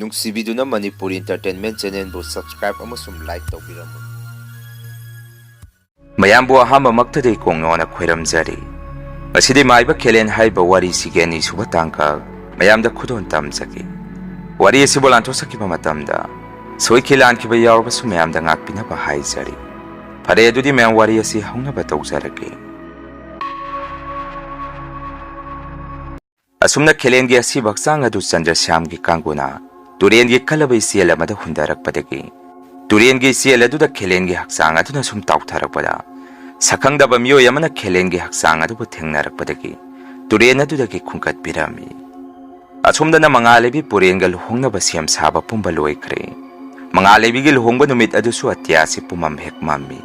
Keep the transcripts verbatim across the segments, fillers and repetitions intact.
ꯅꯨꯡꯁꯤꯕꯤꯗꯨꯅ Manipur Entertainment Channelꯕꯨ subscribe ꯑꯃꯁꯨꯡ like ꯇꯧꯕꯤꯔꯝꯃꯨ꯫ ꯃꯌꯥꯝꯕꯨ ꯑꯍꯥꯟꯕꯃꯛꯇꯗ ꯏꯀꯣꯡ ꯅꯣꯟꯅ ꯈꯣꯏꯔꯝꯖꯔꯤ꯫ ꯉꯁꯤꯗꯤ ꯃꯥꯏꯕ ꯈꯦꯂꯦꯟ ꯍꯥꯏꯔꯤꯕ ꯋꯥꯔꯤꯁꯤꯒꯤ ꯑꯅꯤꯁꯨꯕ ꯇꯥꯡꯀꯛ ꯃꯌꯥꯝꯗ ꯈꯨꯗꯣꯜ ꯇꯝꯖꯒꯦ꯫ ꯋꯥꯔꯤ ꯑꯁꯤꯕꯨ ꯂꯥꯟꯊꯣꯛꯆꯈꯤꯕ ꯃꯇꯝꯗ ꯁꯣꯏꯈꯤ ꯂꯥꯟꯈꯤꯕ ꯌꯥꯎꯔꯕꯁꯨ ꯃꯌꯥꯝꯗ ꯉꯥꯛꯄꯤꯅꯕ ꯍꯥꯏꯖꯔꯤ꯫ ꯐꯔꯦ, ꯑꯗꯨꯗꯤ ꯃꯌꯥꯝ ꯋꯥꯔꯤ ꯑꯁꯤ ꯍꯧꯅꯕ ꯇꯧꯖꯔꯒꯦ꯫ ꯑꯁꯨꯝꯅ ꯈꯦꯂꯦꯟꯒꯤ ꯑꯁꯤꯕ ꯍꯛꯆꯥꯡ ꯑꯗꯨ ꯆꯟꯗ꯭ꯔꯁ꯭ꯌꯥꯝꯒꯤ ꯀꯥꯡꯕꯨꯅ ꯇꯨꯔꯦꯟꯒꯤ ꯀꯜꯂꯕ ꯏꯆꯦꯜ ꯑꯃꯗ ꯍꯨꯟꯊꯔꯛꯄꯗꯒꯤ, ꯇꯨꯔꯦꯟꯒꯤ ꯏꯆꯦꯜ ꯑꯗꯨꯗ ꯈꯦꯂꯦꯟꯒꯤ ꯍꯛꯆꯥꯡ ꯑꯗꯨꯅ ꯁꯨꯝ ꯇꯥꯎꯊꯔꯛꯄꯗ, ꯁꯛꯈꯪꯗꯕ ꯃꯤꯑꯣꯏ ꯑꯃꯅ ꯈꯦꯂꯦꯟꯒꯤ ꯍꯛꯆꯥꯡ ꯑꯗꯨꯕꯨ ꯊꯦꯡꯅꯔꯛꯄꯗꯒꯤ ꯇꯨꯔꯦꯟ ꯑꯗꯨꯗꯒꯤ ꯈꯨꯟꯒꯠꯄꯤꯔꯝꯃꯤ꯫ ꯑꯁꯣꯝꯗꯅ ꯃꯉꯥꯜꯂꯩꯕꯤ ꯄꯨꯔꯦꯟꯒ ꯂꯨꯍꯣꯡꯅꯕ ꯁꯦꯝ ꯁꯥꯕ ꯄꯨꯝꯕ ꯂꯣꯏꯈ꯭ꯔꯦ꯫ ꯃꯉꯥꯜꯂꯩꯕꯤꯒꯤ ꯂꯨꯍꯣꯡꯕ ꯅꯨꯃꯤꯠ ꯑꯗꯨꯁꯨ ꯑꯇꯤꯌꯥꯁꯤ ꯄꯨꯝꯃꯝ ꯍꯦꯛ ꯃꯝꯃꯤ꯫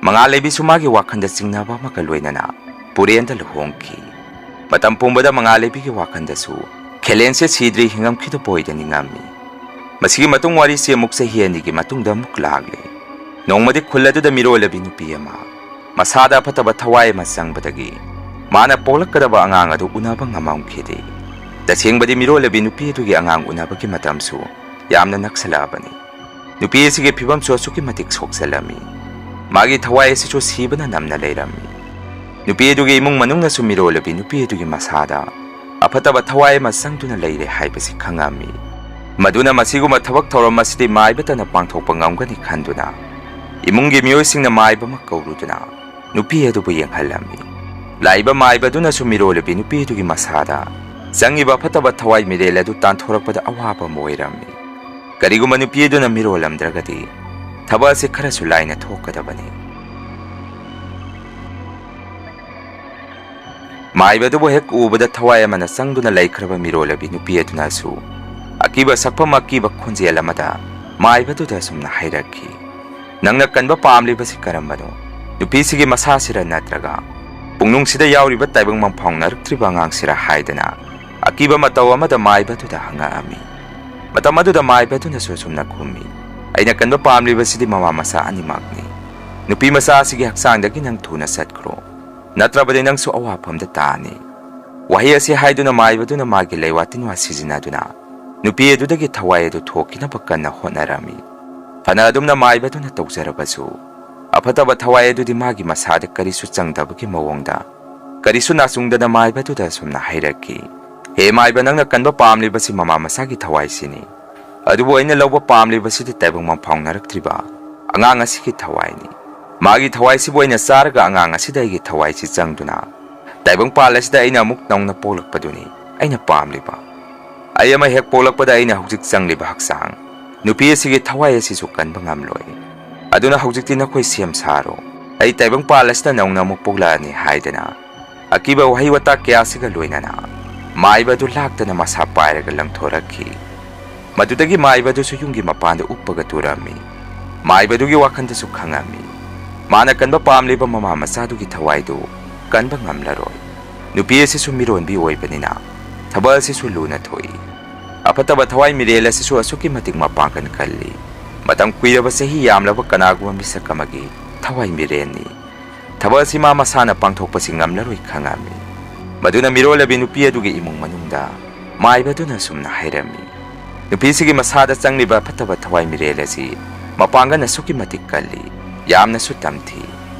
ꯃꯉꯥꯜꯂꯩꯕꯤꯁꯨ ꯃꯥꯒꯤ ꯋꯥꯈꯜꯗ ꯆꯤꯡꯅꯕ ꯑꯃꯒ ꯂꯣꯏꯅꯅ ꯄꯨꯔꯦꯟꯗ ꯂꯨꯍꯣꯡꯈꯤ꯫ ꯃꯇꯝ ꯄꯨꯝꯕꯗ ꯃꯉꯥꯜꯂꯩꯕꯤꯒꯤ ꯋꯥꯈꯜꯗꯁꯨ ꯈꯦꯂꯦꯟꯁꯦ ꯁꯤꯗ꯭ꯔꯤ ꯍꯤꯡꯉꯝꯈꯤꯗꯕ ꯑꯣꯏꯗ ꯅꯤꯡꯉꯝꯃꯤ꯫ ꯃꯁꯤꯒꯤ ꯃꯇꯨꯡ ꯋꯥꯔꯤꯁꯤ ꯑꯃꯨꯛ ꯆꯍꯤ ꯑꯅꯤꯒꯤ ꯃꯇꯨꯡꯗ ꯑꯃꯨꯛ ꯂꯥꯛꯂꯦ꯫ ꯅꯣꯡꯃꯗꯤ ꯈꯨꯜ ꯑꯗꯨꯗ ꯃꯤꯔꯣꯜꯂꯕꯤ ꯅꯨꯄꯤ ꯑꯃ ꯃꯁꯥꯗ ꯑꯐꯠꯇꯕ ꯊꯋꯥꯏ ꯑꯃ ꯆꯪꯕꯗꯒꯤ ꯃꯥꯅ ꯄꯣꯛꯂꯛꯀꯗꯕ ꯑꯉꯥꯡ ꯑꯗꯨ ꯎꯅꯕ ꯉꯝꯃꯝꯈꯤꯗꯦ꯫ ꯇꯁꯦꯡꯕꯗꯤ ꯃꯤꯔꯣꯜꯂꯕꯤ ꯅꯨꯄꯤ ꯑꯗꯨꯒꯤ ꯑꯉꯥꯡ ꯎꯅꯕꯒꯤ ꯃꯇꯝꯁꯨ ꯌꯥꯝꯅ ꯅꯛꯁꯜꯂꯛꯑꯕꯅꯤ꯫ ꯅꯨꯄꯤ ꯑꯁꯤꯒꯤ ꯐꯤꯕꯝꯁꯨ ꯑꯁꯨꯛꯀꯤ ꯃꯇꯤꯛ ꯁꯣꯛꯆꯜꯂꯝꯃꯤ꯫ ꯃꯥꯒꯤ ꯊꯋꯥꯏ ꯑꯁꯤꯁꯨ ꯁꯤꯕꯅ ꯅꯝꯅ ꯂꯩꯔꯝꯃꯤ꯫ ꯅꯨꯄꯤ ꯑꯗꯨꯒꯤ ꯏꯃꯨꯡ ꯃꯅꯨꯡꯅꯁꯨ ꯃꯤꯔꯣꯜꯂꯕꯤ ꯅꯨꯄꯤ ꯑꯗꯨꯒꯤ ꯃꯁꯥꯗ ꯑꯐꯠꯇꯕ ꯊꯋꯥꯏ ꯑꯃ ꯆꯪꯗꯨꯅ ꯂꯩꯔꯦ ꯍꯥꯏꯕꯁꯤ ꯈꯪꯉꯝꯃꯤ꯫ ꯃꯗꯨꯅ ꯃꯁꯤꯒꯨꯝꯕ ꯊꯕꯛ ꯊꯧꯔꯝ ꯑꯁꯤꯗꯤ ꯃꯥꯏꯕꯇꯅ ꯄꯥꯡꯊꯣꯛꯄ ꯉꯝꯒꯅꯤ ꯈꯟꯗꯨꯅ ꯏꯃꯨꯡꯒꯤ ꯃꯤꯑꯣꯏꯁꯤꯡꯅ ꯃꯥꯏꯕ ꯑꯃ ꯀꯧꯔꯨꯗꯨꯅ ꯅꯨꯄꯤ ꯑꯗꯨꯕꯨ ꯌꯦꯡꯍꯜꯂꯝꯃꯤ꯫ ꯂꯥꯛꯏꯕ ꯃꯥꯏꯕ ꯑꯗꯨꯅꯁꯨ ꯃꯤꯔꯣꯜꯂꯕꯤ ꯅꯨꯄꯤ ꯑꯗꯨꯒꯤ ꯃꯁꯥꯗ ꯆꯪꯉꯤꯕ ꯑꯐꯠꯇꯕ ꯊꯋꯥꯏ ꯃꯤꯔꯦꯜ ꯑꯗꯨ ꯇꯥꯟꯊꯣꯔꯛꯄꯗ ꯑꯋꯥꯕ ꯑꯃ ꯑꯣꯏꯔꯝꯃꯤ꯫ ꯀꯔꯤꯒꯨꯝꯕ ꯅꯨꯄꯤ ꯑꯗꯨꯅ ꯃꯤꯔꯣꯜꯂꯝꯗ꯭ꯔꯒꯗꯤ ꯊꯕꯛ ꯑꯁꯤ ꯈꯔꯁꯨ ꯂꯥꯏꯅ ꯊꯣꯛꯀꯗꯕꯅꯤ꯫ ꯃꯥꯏꯕꯗꯨꯕꯨ ꯍꯦꯛ ꯎꯕꯗ ꯊꯋꯥꯏ ꯑꯃꯅ ꯆꯪꯗꯨꯅ ꯂꯩꯈ꯭ꯔꯕ ꯃꯤꯔꯣꯜꯂꯕꯤ ꯅꯨꯄꯤ ꯑꯗꯨꯅꯁꯨ ꯑꯀꯤꯕ ꯁꯛꯐꯝ ꯑꯀꯤꯕ ꯈꯣꯟꯖꯦꯜ ꯑꯃꯗ ꯃꯥꯏꯕꯗꯨꯗ ꯑꯁꯨꯝꯅ ꯍꯥꯏꯔꯛꯈꯤ, "ꯅꯪꯅ ꯀꯟꯕ ꯄꯥꯝꯂꯤꯕꯁꯤ ꯀꯔꯝꯕꯅꯣ? ꯅꯨꯄꯤꯁꯤꯒꯤ ꯃꯁꯥꯁꯤꯔ ꯅꯠꯇ꯭ꯔꯒ ꯄꯨꯡꯅꯨꯡꯁꯤꯗ ꯌꯥꯎꯔꯤꯕ ꯇꯥꯏꯕꯪ ꯃꯪꯐꯥꯎꯅꯔꯛꯇ꯭ꯔꯤꯕ ꯑꯉꯥꯡꯁꯤꯔ?" ꯍꯥꯏꯗꯅ ꯑꯀꯤꯕ ꯃꯇꯧ ꯑꯃꯗ ꯃꯥꯏꯕꯗꯨꯗ ꯍꯪꯉꯛꯑꯝꯃꯤ꯫ ꯃꯇꯝ ꯑꯗꯨꯗ ꯃꯥꯏꯕꯗꯨꯅꯁꯨ ꯑꯁꯨꯝꯅ ꯈꯨꯝꯃꯤ, "ꯑꯩꯅ ꯀꯟꯕ ꯄꯥꯝꯂꯤꯕꯁꯤꯗꯤ ꯃꯃꯥ ꯃꯆꯥ ꯑꯅꯤꯃꯛꯅꯤ꯫ ꯅꯨꯄꯤ ꯃꯆꯥ ꯑꯁꯤꯒꯤ ꯍꯛꯆꯥꯡꯗꯒꯤ ꯅꯪ ꯊꯨꯅ ꯆꯠꯈ꯭ꯔꯣ, ꯅꯠꯇ꯭ꯔꯕꯗꯤ ꯅꯪꯁꯨ ꯑꯋꯥꯐꯝꯗ ꯇꯥꯅꯤ꯫" ꯋꯥꯍꯩ ꯑꯁꯤ ꯍꯥꯏꯗꯨꯅ ꯃꯥꯏꯕꯗꯨꯅ ꯃꯥꯒꯤ ꯂꯩꯋꯥ ꯇꯤꯟꯋꯥ ꯁꯤꯖꯤꯟꯅꯗꯨꯅ ꯅꯨꯄꯤ ꯑꯗꯨꯗꯒꯤ ꯊꯋꯥꯏ ꯑꯗꯨ ꯊꯣꯛꯈꯤꯅꯕ ꯀꯟꯅ ꯍꯣꯠꯅꯔꯝꯃꯤ꯫ ꯐꯅ ꯑꯗꯨꯝꯅ ꯃꯥꯏꯕꯗꯨꯅ ꯇꯧꯖꯔꯕꯁꯨ, ꯑꯐꯠꯇꯕ ꯊꯋꯥꯏ ꯑꯗꯨꯗꯤ ꯃꯥꯒꯤ ꯃꯁꯥꯗ ꯀꯔꯤꯁꯨ ꯆꯪꯗꯕꯒꯤ ꯃꯑꯣꯡꯗ ꯀꯔꯤꯁꯨ ꯅꯥꯆꯨꯡꯗꯅ ꯃꯥꯏꯕꯗꯨꯗ ꯑꯁꯨꯝꯅ ꯍꯥꯏꯔꯛꯈꯤ, "ꯍꯦ ꯃꯥꯏꯕ, ꯅꯪꯅ ꯀꯟꯕ ꯄꯥꯝꯂꯤꯕꯁꯤ ꯃꯃꯥ ꯃꯆꯥꯒꯤ ꯊꯋꯥꯏꯁꯤꯅꯤ, ꯑꯗꯨꯕꯨ ꯑꯩꯅ ꯂꯧꯕ ꯄꯥꯝꯂꯤꯕꯁꯤꯗꯤ ꯇꯥꯏꯕꯪ ꯃꯪꯐꯥꯎꯅꯔꯛꯇ꯭ꯔꯤꯕ ꯑꯉꯥꯡ ꯑꯁꯤꯒꯤ ꯊꯋꯥꯏꯅꯤ꯫ ꯃꯥꯒꯤ ꯊꯋꯥꯏꯁꯤꯕꯨ ꯑꯩꯅ ꯆꯥꯔꯒ ꯑꯉꯥꯡ ꯑꯁꯤꯗ ꯑꯩꯒꯤ ꯊꯋꯥꯏꯁꯤ ꯆꯪꯗꯨꯅ ꯇꯥꯏꯕꯪꯄꯥꯜ ꯑꯁꯤꯗ ꯑꯩꯅ ꯑꯃꯨꯛ ꯅꯧꯅ ꯄꯣꯛꯂꯛꯄꯗꯨꯅꯤ ꯑꯩꯅ ꯄꯥꯝꯂꯤꯕ꯫ ꯑꯩ ꯑꯃ ꯍꯦꯛ ꯄꯣꯛꯂꯛꯄꯗ ꯑꯩꯅ ꯍꯧꯖꯤꯛ ꯆꯪꯂꯤꯕ ꯍꯛꯆꯥꯡ ꯅꯨꯄꯤ ꯑꯁꯤꯒꯤ ꯊꯋꯥꯏ ꯑꯁꯤꯁꯨ ꯀꯟꯕ ꯉꯝꯂꯣꯏ꯫ ꯑꯗꯨꯅ ꯍꯧꯖꯤꯛꯇꯤ ꯅꯈꯣꯏ ꯁꯦꯝ ꯁꯥꯔꯣ, ꯑꯩ ꯇꯥꯏꯕꯪꯄꯥꯜ ꯑꯁꯤꯗ ꯅꯧꯅ ꯑꯃꯨꯛ ꯄꯣꯛꯂꯛꯑꯅꯤ" ꯍꯥꯏꯗꯅ ꯑꯀꯤꯕ ꯋꯥꯍꯩ ꯋꯥꯇꯥ ꯀꯌꯥꯁꯤꯒ ꯂꯣꯏꯅꯅ ꯃꯥꯏꯕ ꯑꯗꯨ ꯂꯥꯛꯇꯅ ꯃꯁꯥ ꯄꯥꯏꯔꯒ ꯂꯪꯊꯣꯔꯛꯈꯤ꯫ ꯃꯗꯨꯗꯒꯤ ꯃꯥꯏꯕ ꯑꯗꯨꯁꯨ ꯌꯨꯝꯒꯤ ꯃꯄꯥꯟꯗ ꯎꯞꯄꯒ ꯇꯨꯔꯝꯃꯤ꯫ ꯃꯥꯏꯕ ꯑꯗꯨꯒꯤ ꯋꯥꯈꯜꯗꯁꯨ ꯈꯪꯉꯝꯃꯤ, ꯃꯥꯅ ꯀꯟꯕ ꯄꯥꯝꯂꯤꯕ ꯃꯃꯥ ꯃꯆꯥꯗꯨꯒꯤ ꯊꯋꯥꯏꯗꯨ ꯀꯟꯕ ꯉꯝꯂꯔꯣꯏ꯫ ꯅꯨꯄꯤ ꯑꯁꯤꯁꯨ ꯃꯤꯔꯣꯟꯕꯤ ꯑꯣꯏꯕꯅꯤꯅ ꯊꯕꯛ ꯑꯁꯤꯁꯨ ꯂꯨꯅ ꯊꯣꯛꯏ꯫ ꯑꯐꯠꯇꯕ ꯊꯋꯥꯏ ꯃꯤꯔꯦꯜ ꯑꯁꯤꯁꯨ ꯑꯁꯨꯛꯀꯤ ꯃꯇꯤꯛ ꯃꯄꯥꯡꯒꯜ ꯀꯜꯂꯤ꯫ ꯃꯇꯝ ꯀꯨꯏꯔꯕ ꯆꯍꯤ ꯌꯥꯝꯂꯕ ꯀꯅꯥꯒꯨꯝꯕ ꯃꯤꯁꯛ ꯑꯃꯒꯤ ꯊꯋꯥꯏ ꯃꯤꯔꯦꯜꯅꯤ꯫ ꯊꯕꯛ ꯑꯁꯤ ꯃꯥ ꯃꯁꯥꯅ ꯄꯥꯡꯊꯣꯛꯄꯁꯤ ꯉꯝꯂꯔꯣꯏ ꯈꯪꯉꯝꯃꯤ꯫ ꯃꯗꯨꯅ ꯃꯤꯔꯣꯜꯂꯕꯤ ꯅꯨꯄꯤ ꯑꯗꯨꯒꯤ ꯏꯃꯨꯡ ꯃꯅꯨꯡꯗ ꯃꯥꯏꯕꯗꯨꯅ ꯑꯁꯨꯝꯅ ꯍꯥꯏꯔꯝꯃꯤ, "ꯅꯨꯄꯤꯁꯤꯒꯤ ꯃꯁꯥꯗ ꯆꯪꯂꯤꯕ ꯐꯠꯇꯕ ꯊꯋꯥꯏ ꯃꯤꯔꯦꯜ ꯑꯁꯤ ꯃꯄꯥꯡꯒꯜ ꯑꯁꯨꯛꯀꯤ ꯃꯇꯤꯛ ꯀꯜꯂꯤ, ꯌꯥꯝꯅꯁꯨ ꯇꯝꯊꯤ꯫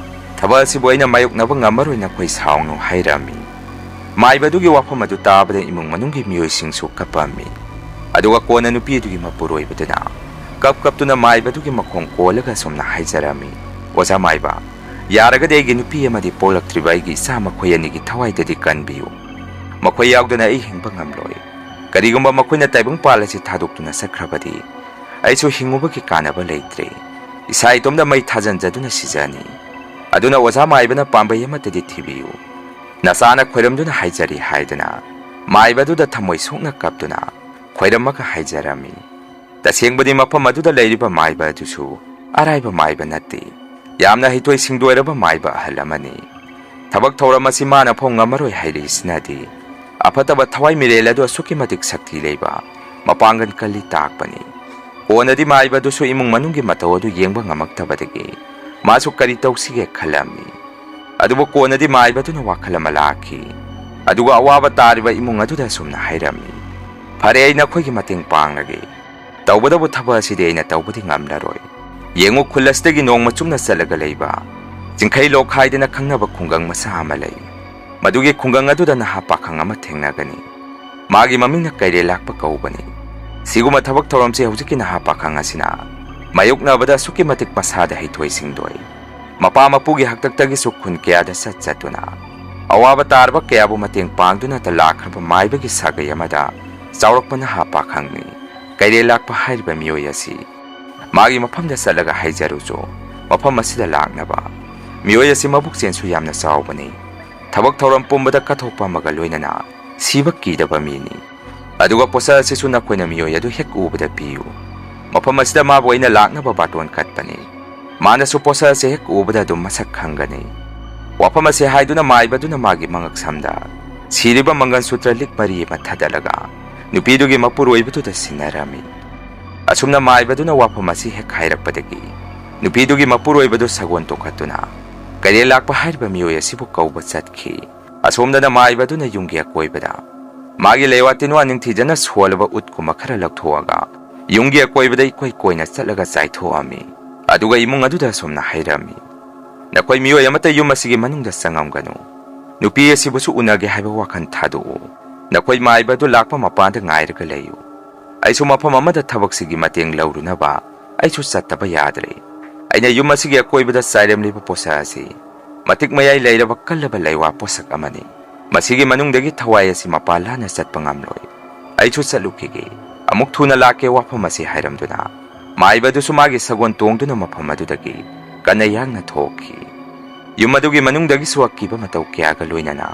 ꯊꯕꯛ ꯑꯁꯤꯕꯨ ꯑꯩꯅ ꯃꯥꯌꯣꯛꯅꯕ ꯉꯝꯃꯔꯣꯏ, ꯅꯈꯣꯏ ꯁꯥꯎꯅꯨ" ꯍꯥꯏꯔꯝꯃꯤ꯫ ꯃꯥꯏꯕꯗꯨꯒꯤ ꯋꯥꯐꯝ ꯑꯗꯨ ꯇꯥꯕꯗ ꯏꯃꯨꯡ ꯃꯅꯨꯡꯒꯤ ꯃꯤꯑꯣꯏꯁꯤꯡꯁꯨ ꯀꯞꯄꯝꯃꯤ꯫ ꯑꯗꯨꯒ ꯀꯣꯟꯅ ꯅꯨꯄꯤ ꯑꯗꯨꯒꯤ ꯃꯄꯨꯔꯣꯏꯕꯗꯨꯅ ꯀꯞ ꯀꯞꯇꯨꯅ ꯃꯥꯏꯕꯗꯨꯒꯤ ꯃꯈꯣꯡ ꯀꯣꯜꯂꯒ ꯑꯁꯨꯝꯅ ꯍꯥꯏꯖꯔꯝꯃꯤ, "ꯑꯣꯖꯥ ꯃꯥꯏꯕ, ꯌꯥꯔꯒꯗꯤ ꯑꯩꯒꯤ ꯅꯨꯄꯤ ꯑꯃꯗꯤ ꯄꯣꯛꯂꯛꯇ꯭ꯔꯤꯕ ꯑꯩꯒꯤ ꯏꯆꯥ ꯃꯈꯣꯏ ꯑꯅꯤꯒꯤ ꯊꯋꯥꯏꯗꯗꯤ ꯀꯟꯕꯤꯌꯨ꯫ ꯃꯈꯣꯏ ꯌꯥꯎꯗꯅ ꯑꯩ ꯍꯤꯡꯕ ꯉꯝꯂꯣꯏ꯫ ꯀꯔꯤꯒꯨꯝꯕ ꯃꯈꯣꯏꯅ ꯇꯥꯏꯕꯪꯄꯥꯜ ꯑꯁꯤ ꯊꯥꯗꯣꯛꯇꯨꯅ ꯆꯠꯈ꯭ꯔꯕꯗꯤ ꯑꯩꯁꯨ ꯍꯤꯡꯉꯨꯕꯒꯤ ꯀꯥꯟꯅꯕ ꯂꯩꯇ꯭ꯔꯦ꯫ ꯏꯁꯥ ꯏꯇꯣꯝꯇ ꯃꯩ ꯊꯥꯖꯤꯟꯖꯗꯨꯅ ꯁꯤꯖꯅꯤ꯫ ꯑꯗꯨꯅ ꯑꯣꯖꯥ ꯃꯥꯏꯕꯅ ꯄꯥꯝꯕꯩ ꯑꯃꯠꯇꯗꯤ ꯊꯤꯕꯤꯌꯨ꯫ ꯅꯆꯥꯅ ꯈꯣꯏꯔꯝꯗꯨꯅ ꯍꯥꯏꯖꯔꯤ" ꯍꯥꯏꯗꯅ ꯃꯥꯏꯕꯗꯨꯗ ꯊꯃꯣꯏ ꯁꯣꯛꯅ ꯀꯞꯇꯨꯅ ꯈꯣꯏꯔꯝꯃꯒ ꯍꯥꯏꯖꯔꯝꯃꯤ꯫ ꯇꯁꯦꯡꯕꯗꯤ ꯃꯐꯝ ꯑꯗꯨꯗ ꯂꯩꯔꯤꯕ ꯃꯥꯏꯕ ꯑꯗꯨꯁꯨ ꯑꯔꯥꯏꯕ ꯃꯥꯏꯕ ꯅꯠꯇꯦ꯫ ꯌꯥꯝꯅ ꯍꯩꯊꯣꯏ ꯁꯤꯡꯊꯣꯏꯔꯕ ꯃꯥꯏꯕ ꯑꯍꯜ ꯑꯃꯅꯤ꯫ ꯊꯕꯛ ꯊꯧꯔꯝ ꯑꯁꯤ ꯃꯥꯅ ꯐꯥꯎ ꯉꯝꯃꯔꯣꯏ ꯍꯥꯏꯔꯤꯁꯤꯅꯗꯤ ꯑꯐꯠꯇꯕ ꯊꯋꯥꯏ ꯃꯤꯔꯦꯜ ꯑꯗꯨ ꯑꯁꯨꯛꯀꯤ ꯃꯇꯤꯛ ꯁꯛꯇꯤ ꯂꯩꯕ, ꯃꯄꯥꯡꯒꯜ ꯀꯜꯂꯤ ꯇꯥꯛꯄꯅꯤ꯫ ꯀꯣꯟꯅꯗꯤ ꯃꯥꯏꯕ ꯑꯗꯨꯁꯨ ꯏꯃꯨꯡ ꯃꯅꯨꯡꯒꯤ ꯃꯇꯧ ꯑꯗꯨ ꯌꯦꯡꯕ ꯉꯝꯃꯛꯇꯕꯗꯒꯤ ꯃꯥꯁꯨ ꯀꯔꯤ ꯇꯧꯁꯤꯒꯦ ꯈꯜꯂꯝꯃꯤ꯫ ꯑꯗꯨꯕꯨ ꯀꯣꯟꯅꯗꯤ ꯃꯥꯏꯕꯗꯨꯅ ꯋꯥꯈꯜ ꯑꯃ ꯂꯥꯛꯈꯤ꯫ ꯑꯗꯨꯒ ꯑꯋꯥꯕ ꯇꯥꯔꯤꯕ ꯏꯃꯨꯡ ꯑꯗꯨꯗ ꯑꯁꯨꯝꯅ ꯍꯥꯏꯔꯝꯃꯤ, "ꯐꯔꯦ, ꯑꯩ ꯅꯈꯣꯏꯒꯤ ꯃꯇꯦꯡ ꯄꯥꯡꯂꯒꯦ꯫ ꯇꯧꯕꯇꯕꯨ ꯊꯕꯛ ꯑꯁꯤꯗꯤ ꯑꯩꯅ ꯇꯧꯕꯗꯤ ꯉꯝꯂꯔꯣꯏ꯫ ꯌꯦꯡꯉꯨ, ꯈꯨꯜ ꯑꯁꯤꯗꯒꯤ ꯅꯣꯡꯃ ꯆꯨꯞꯅ ꯆꯠꯂꯒ ꯂꯩꯕ ꯆꯤꯡꯈꯩ ꯂꯣꯛ ꯍꯥꯏꯗꯅ ꯈꯪꯅꯕ ꯈꯨꯡꯒꯪ ꯃꯆꯥ ꯑꯃ ꯂꯩ꯫ ꯃꯗꯨꯒꯤ ꯈꯨꯡꯒꯪ ꯑꯗꯨꯗ ꯅꯍꯥ ꯄꯥꯈꯪ ꯑꯃ ꯊꯦꯡꯅꯒꯅꯤ꯫ ꯃꯥꯒꯤ ꯃꯃꯤꯡꯅ ꯀꯩꯔꯦꯜ ꯂꯥꯛꯄ ꯀꯧꯕꯅꯤ꯫ ꯁꯤꯒꯨꯝꯕ ꯊꯕꯛ ꯊꯧꯔꯝꯁꯤ ꯍꯧꯖꯤꯛꯀꯤ ꯅꯍꯥ ꯄꯥꯈꯪ ꯑꯁꯤꯅ ꯃꯥꯌꯣꯛꯅꯕꯗ ꯑꯁꯨꯛꯀꯤ ꯃꯇꯤꯛ ꯃꯁꯥꯗ ꯍꯩꯊꯣꯏ ꯁꯤꯡꯊꯣꯏ꯫ ꯃꯄꯥ ꯃꯄꯨꯒꯤ ꯍꯥꯛꯇꯛꯇꯒꯤꯁꯨ ꯈꯨꯟ ꯀꯌꯥꯗ ꯆꯠ ꯆꯠꯇꯨꯅ ꯑꯋꯥꯕ ꯇꯥꯔꯕ ꯀꯌꯥꯕꯨ ꯃꯇꯦꯡ ꯄꯥꯡꯗꯨꯅꯇ ꯂꯥꯛꯈ꯭ꯔꯕ ꯃꯥꯏꯕꯒꯤ ꯁꯥꯒꯩ ꯑꯃꯗ ꯆꯥꯎꯔꯛꯄ ꯅꯍꯥ ꯄꯥꯈꯪꯅꯤ ꯀꯩꯔꯦꯜ ꯂꯥꯛꯄ ꯍꯥꯏꯔꯤꯕ ꯃꯤꯑꯣꯏ ꯑꯁꯤ꯫ ꯃꯥꯒꯤ ꯃꯐꯝꯗ ꯆꯠꯂꯒ ꯍꯥꯏꯖꯔꯨꯆꯣ꯫ ꯃꯐꯝ ꯑꯁꯤꯗ ꯂꯥꯛꯅꯕ ꯃꯤꯑꯣꯏ ꯑꯁꯤ ꯃꯕꯨꯛꯆꯦꯜꯁꯨ ꯌꯥꯝꯅ ꯆꯥꯎꯕꯅꯤ꯫ ꯊꯕꯛ ꯊꯧꯔꯝ ꯄꯨꯝꯕꯗ ꯀꯠꯊꯣꯛꯄ ꯑꯃꯒ ꯂꯣꯏꯅꯅ ꯁꯤꯕ ꯀꯤꯗꯕ ꯃꯤꯅꯤ꯫ ꯑꯗꯨꯒ ꯄꯣꯠꯁꯛ ꯑꯁꯤꯁꯨ ꯅꯈꯣꯏꯅ ꯃꯤꯑꯣꯏ ꯑꯗꯨ ꯍꯦꯛ ꯎꯕꯗ ꯄꯤꯌꯨ꯫ ꯃꯐꯝ ꯑꯁꯤꯗ ꯃꯥꯕꯨ ꯑꯩꯅ ꯂꯥꯛꯅꯕ ꯕꯥꯇꯣꯟ ꯀꯠꯄꯅꯤ꯫ ꯃꯥꯅꯁꯨ ꯄꯣꯠꯁꯛ ꯑꯁꯤ ꯍꯦꯛ ꯎꯕꯗ ꯑꯗꯨꯝ ꯃꯁꯛ ꯈꯪꯒꯅꯤ꯫" ꯋꯥꯐꯝ ꯑꯁꯤ ꯍꯥꯏꯗꯨꯅ ꯃꯥꯏꯕꯗꯨꯅ ꯃꯥꯒꯤ ꯃꯉꯛ ꯁꯝꯗ ꯁꯤꯔꯤꯕ ꯃꯪꯒꯜ ꯁꯨꯇ꯭ꯔ ꯂꯤꯛ ꯃꯔꯤ ꯑꯃ ꯊꯥꯗꯠꯂꯒ ꯅꯨꯄꯤꯗꯨꯒꯤ ꯃꯄꯨꯔꯣꯏꯕꯗꯨꯗ ꯁꯤꯟꯅꯔꯝꯃꯤ꯫ ꯑꯁꯨꯝꯅ ꯃꯥꯏꯕꯗꯨꯅ ꯋꯥꯐꯝ ꯑꯁꯤ ꯍꯦꯛ ꯍꯥꯏꯔꯛꯄꯗꯒꯤ ꯅꯨꯄꯤꯗꯨꯒꯤ ꯃꯄꯨꯔꯣꯏꯕꯗꯨ ꯁꯒꯣꯜ ꯇꯣꯡꯈꯠꯇꯨꯅ ꯀꯩꯔꯦꯜ ꯂꯥꯛꯄ ꯍꯥꯏꯔꯤꯕ ꯃꯤꯑꯣꯏ ꯑꯁꯤꯕꯨ ꯀꯧꯕ ꯆꯠꯈꯤ꯫ ꯑꯁꯣꯝꯗꯅ ꯃꯥꯏꯕꯗꯨꯅ ꯌꯨꯝꯒꯤ ꯑꯀꯣꯏꯕꯗ ꯃꯥꯒꯤ ꯂꯩꯋꯥ ꯇꯤꯟꯋꯥ ꯅꯤꯡꯊꯤꯖꯅ ꯁꯣꯜꯂꯕ ꯎꯠꯀꯨꯝꯕ ꯈꯔ ꯂꯧꯊꯣꯛꯑꯒ ꯌꯨꯝꯒꯤ ꯑꯀꯣꯏꯕꯗ ꯏꯀꯣꯏ ꯀꯣꯏꯅ ꯆꯠꯂꯒ ꯆꯥꯏꯊꯣꯛꯑꯝꯃꯤ꯫ ꯑꯗꯨꯒ ꯏꯃꯨꯡ ꯑꯗꯨꯗ ꯑꯁꯨꯝꯅ ꯍꯥꯏꯔꯝꯃꯤ, "ꯅꯈꯣꯏ ꯃꯤꯑꯣꯏ ꯑꯃꯠꯇ ꯌꯨꯝ ꯑꯁꯤꯒꯤ ꯃꯅꯨꯡꯗ ꯆꯪꯉꯝꯒꯅꯨ꯫ ꯅꯨꯄꯤ ꯑꯁꯤꯕꯨꯁꯨ ꯎꯅꯒꯦ ꯍꯥꯏꯕ ꯋꯥꯈꯜ ꯊꯥꯗꯣꯛꯎ꯫ ꯅꯈꯣꯏ ꯃꯥꯏꯕ ꯑꯗꯨ ꯂꯥꯛꯄ ꯃꯄꯥꯟꯗ ꯉꯥꯏꯔꯒ ꯂꯩꯌꯨ꯫ ꯑꯩꯁꯨ ꯃꯐꯝ ꯑꯃꯗ ꯊꯕꯛꯁꯤꯒꯤ ꯃꯇꯦꯡ ꯂꯧꯔꯨꯅꯕ ꯑꯩꯁꯨ ꯆꯠꯇꯕ ꯌꯥꯗ꯭ꯔꯦ꯫ ꯑꯩꯅ ꯌꯨꯝ ꯑꯁꯤꯒꯤ ꯑꯀꯣꯏꯕꯗ ꯆꯥꯏꯔꯝꯂꯤꯕ ꯄꯣꯠꯁꯛ ꯑꯁꯤ ꯃꯇꯤꯛ ꯃꯌꯥꯏ ꯂꯩꯔꯕ ꯀꯜꯂꯕ ꯂꯩꯋꯥ ꯄꯣꯠꯁꯛ ꯑꯃꯅꯤ꯫ ꯃꯁꯤꯒꯤ ꯃꯅꯨꯡꯗꯒꯤ ꯊꯋꯥꯏ ꯑꯁꯤ ꯃꯄꯥꯟ ꯂꯥꯟꯅ ꯆꯠꯄ ꯉꯝꯂꯣꯏ꯫ ꯑꯩꯁꯨ ꯆꯠꯂꯨꯈꯤꯒꯦ꯫ ꯑꯃꯨꯛ ꯊꯨꯅ ꯂꯥꯛꯀꯦ" ꯋꯥꯐꯝ ꯑꯁꯤ ꯍꯥꯏꯔꯝꯗꯨꯅ ꯃꯥꯏꯕꯗꯨꯁꯨ ꯃꯥꯒꯤ ꯁꯒꯣꯜ ꯇꯣꯡꯗꯨꯅ ꯃꯐꯝ ꯑꯗꯨꯗꯒꯤ ꯀꯟꯅ ꯌꯥꯡꯅ ꯊꯣꯛꯈꯤ꯫ ꯌꯨꯝ ꯑꯗꯨꯒꯤ ꯃꯅꯨꯡꯗꯒꯤꯁꯨ ꯑꯀꯤꯕ ꯃꯇꯧ ꯀꯌꯥꯒ ꯂꯣꯏꯅꯅ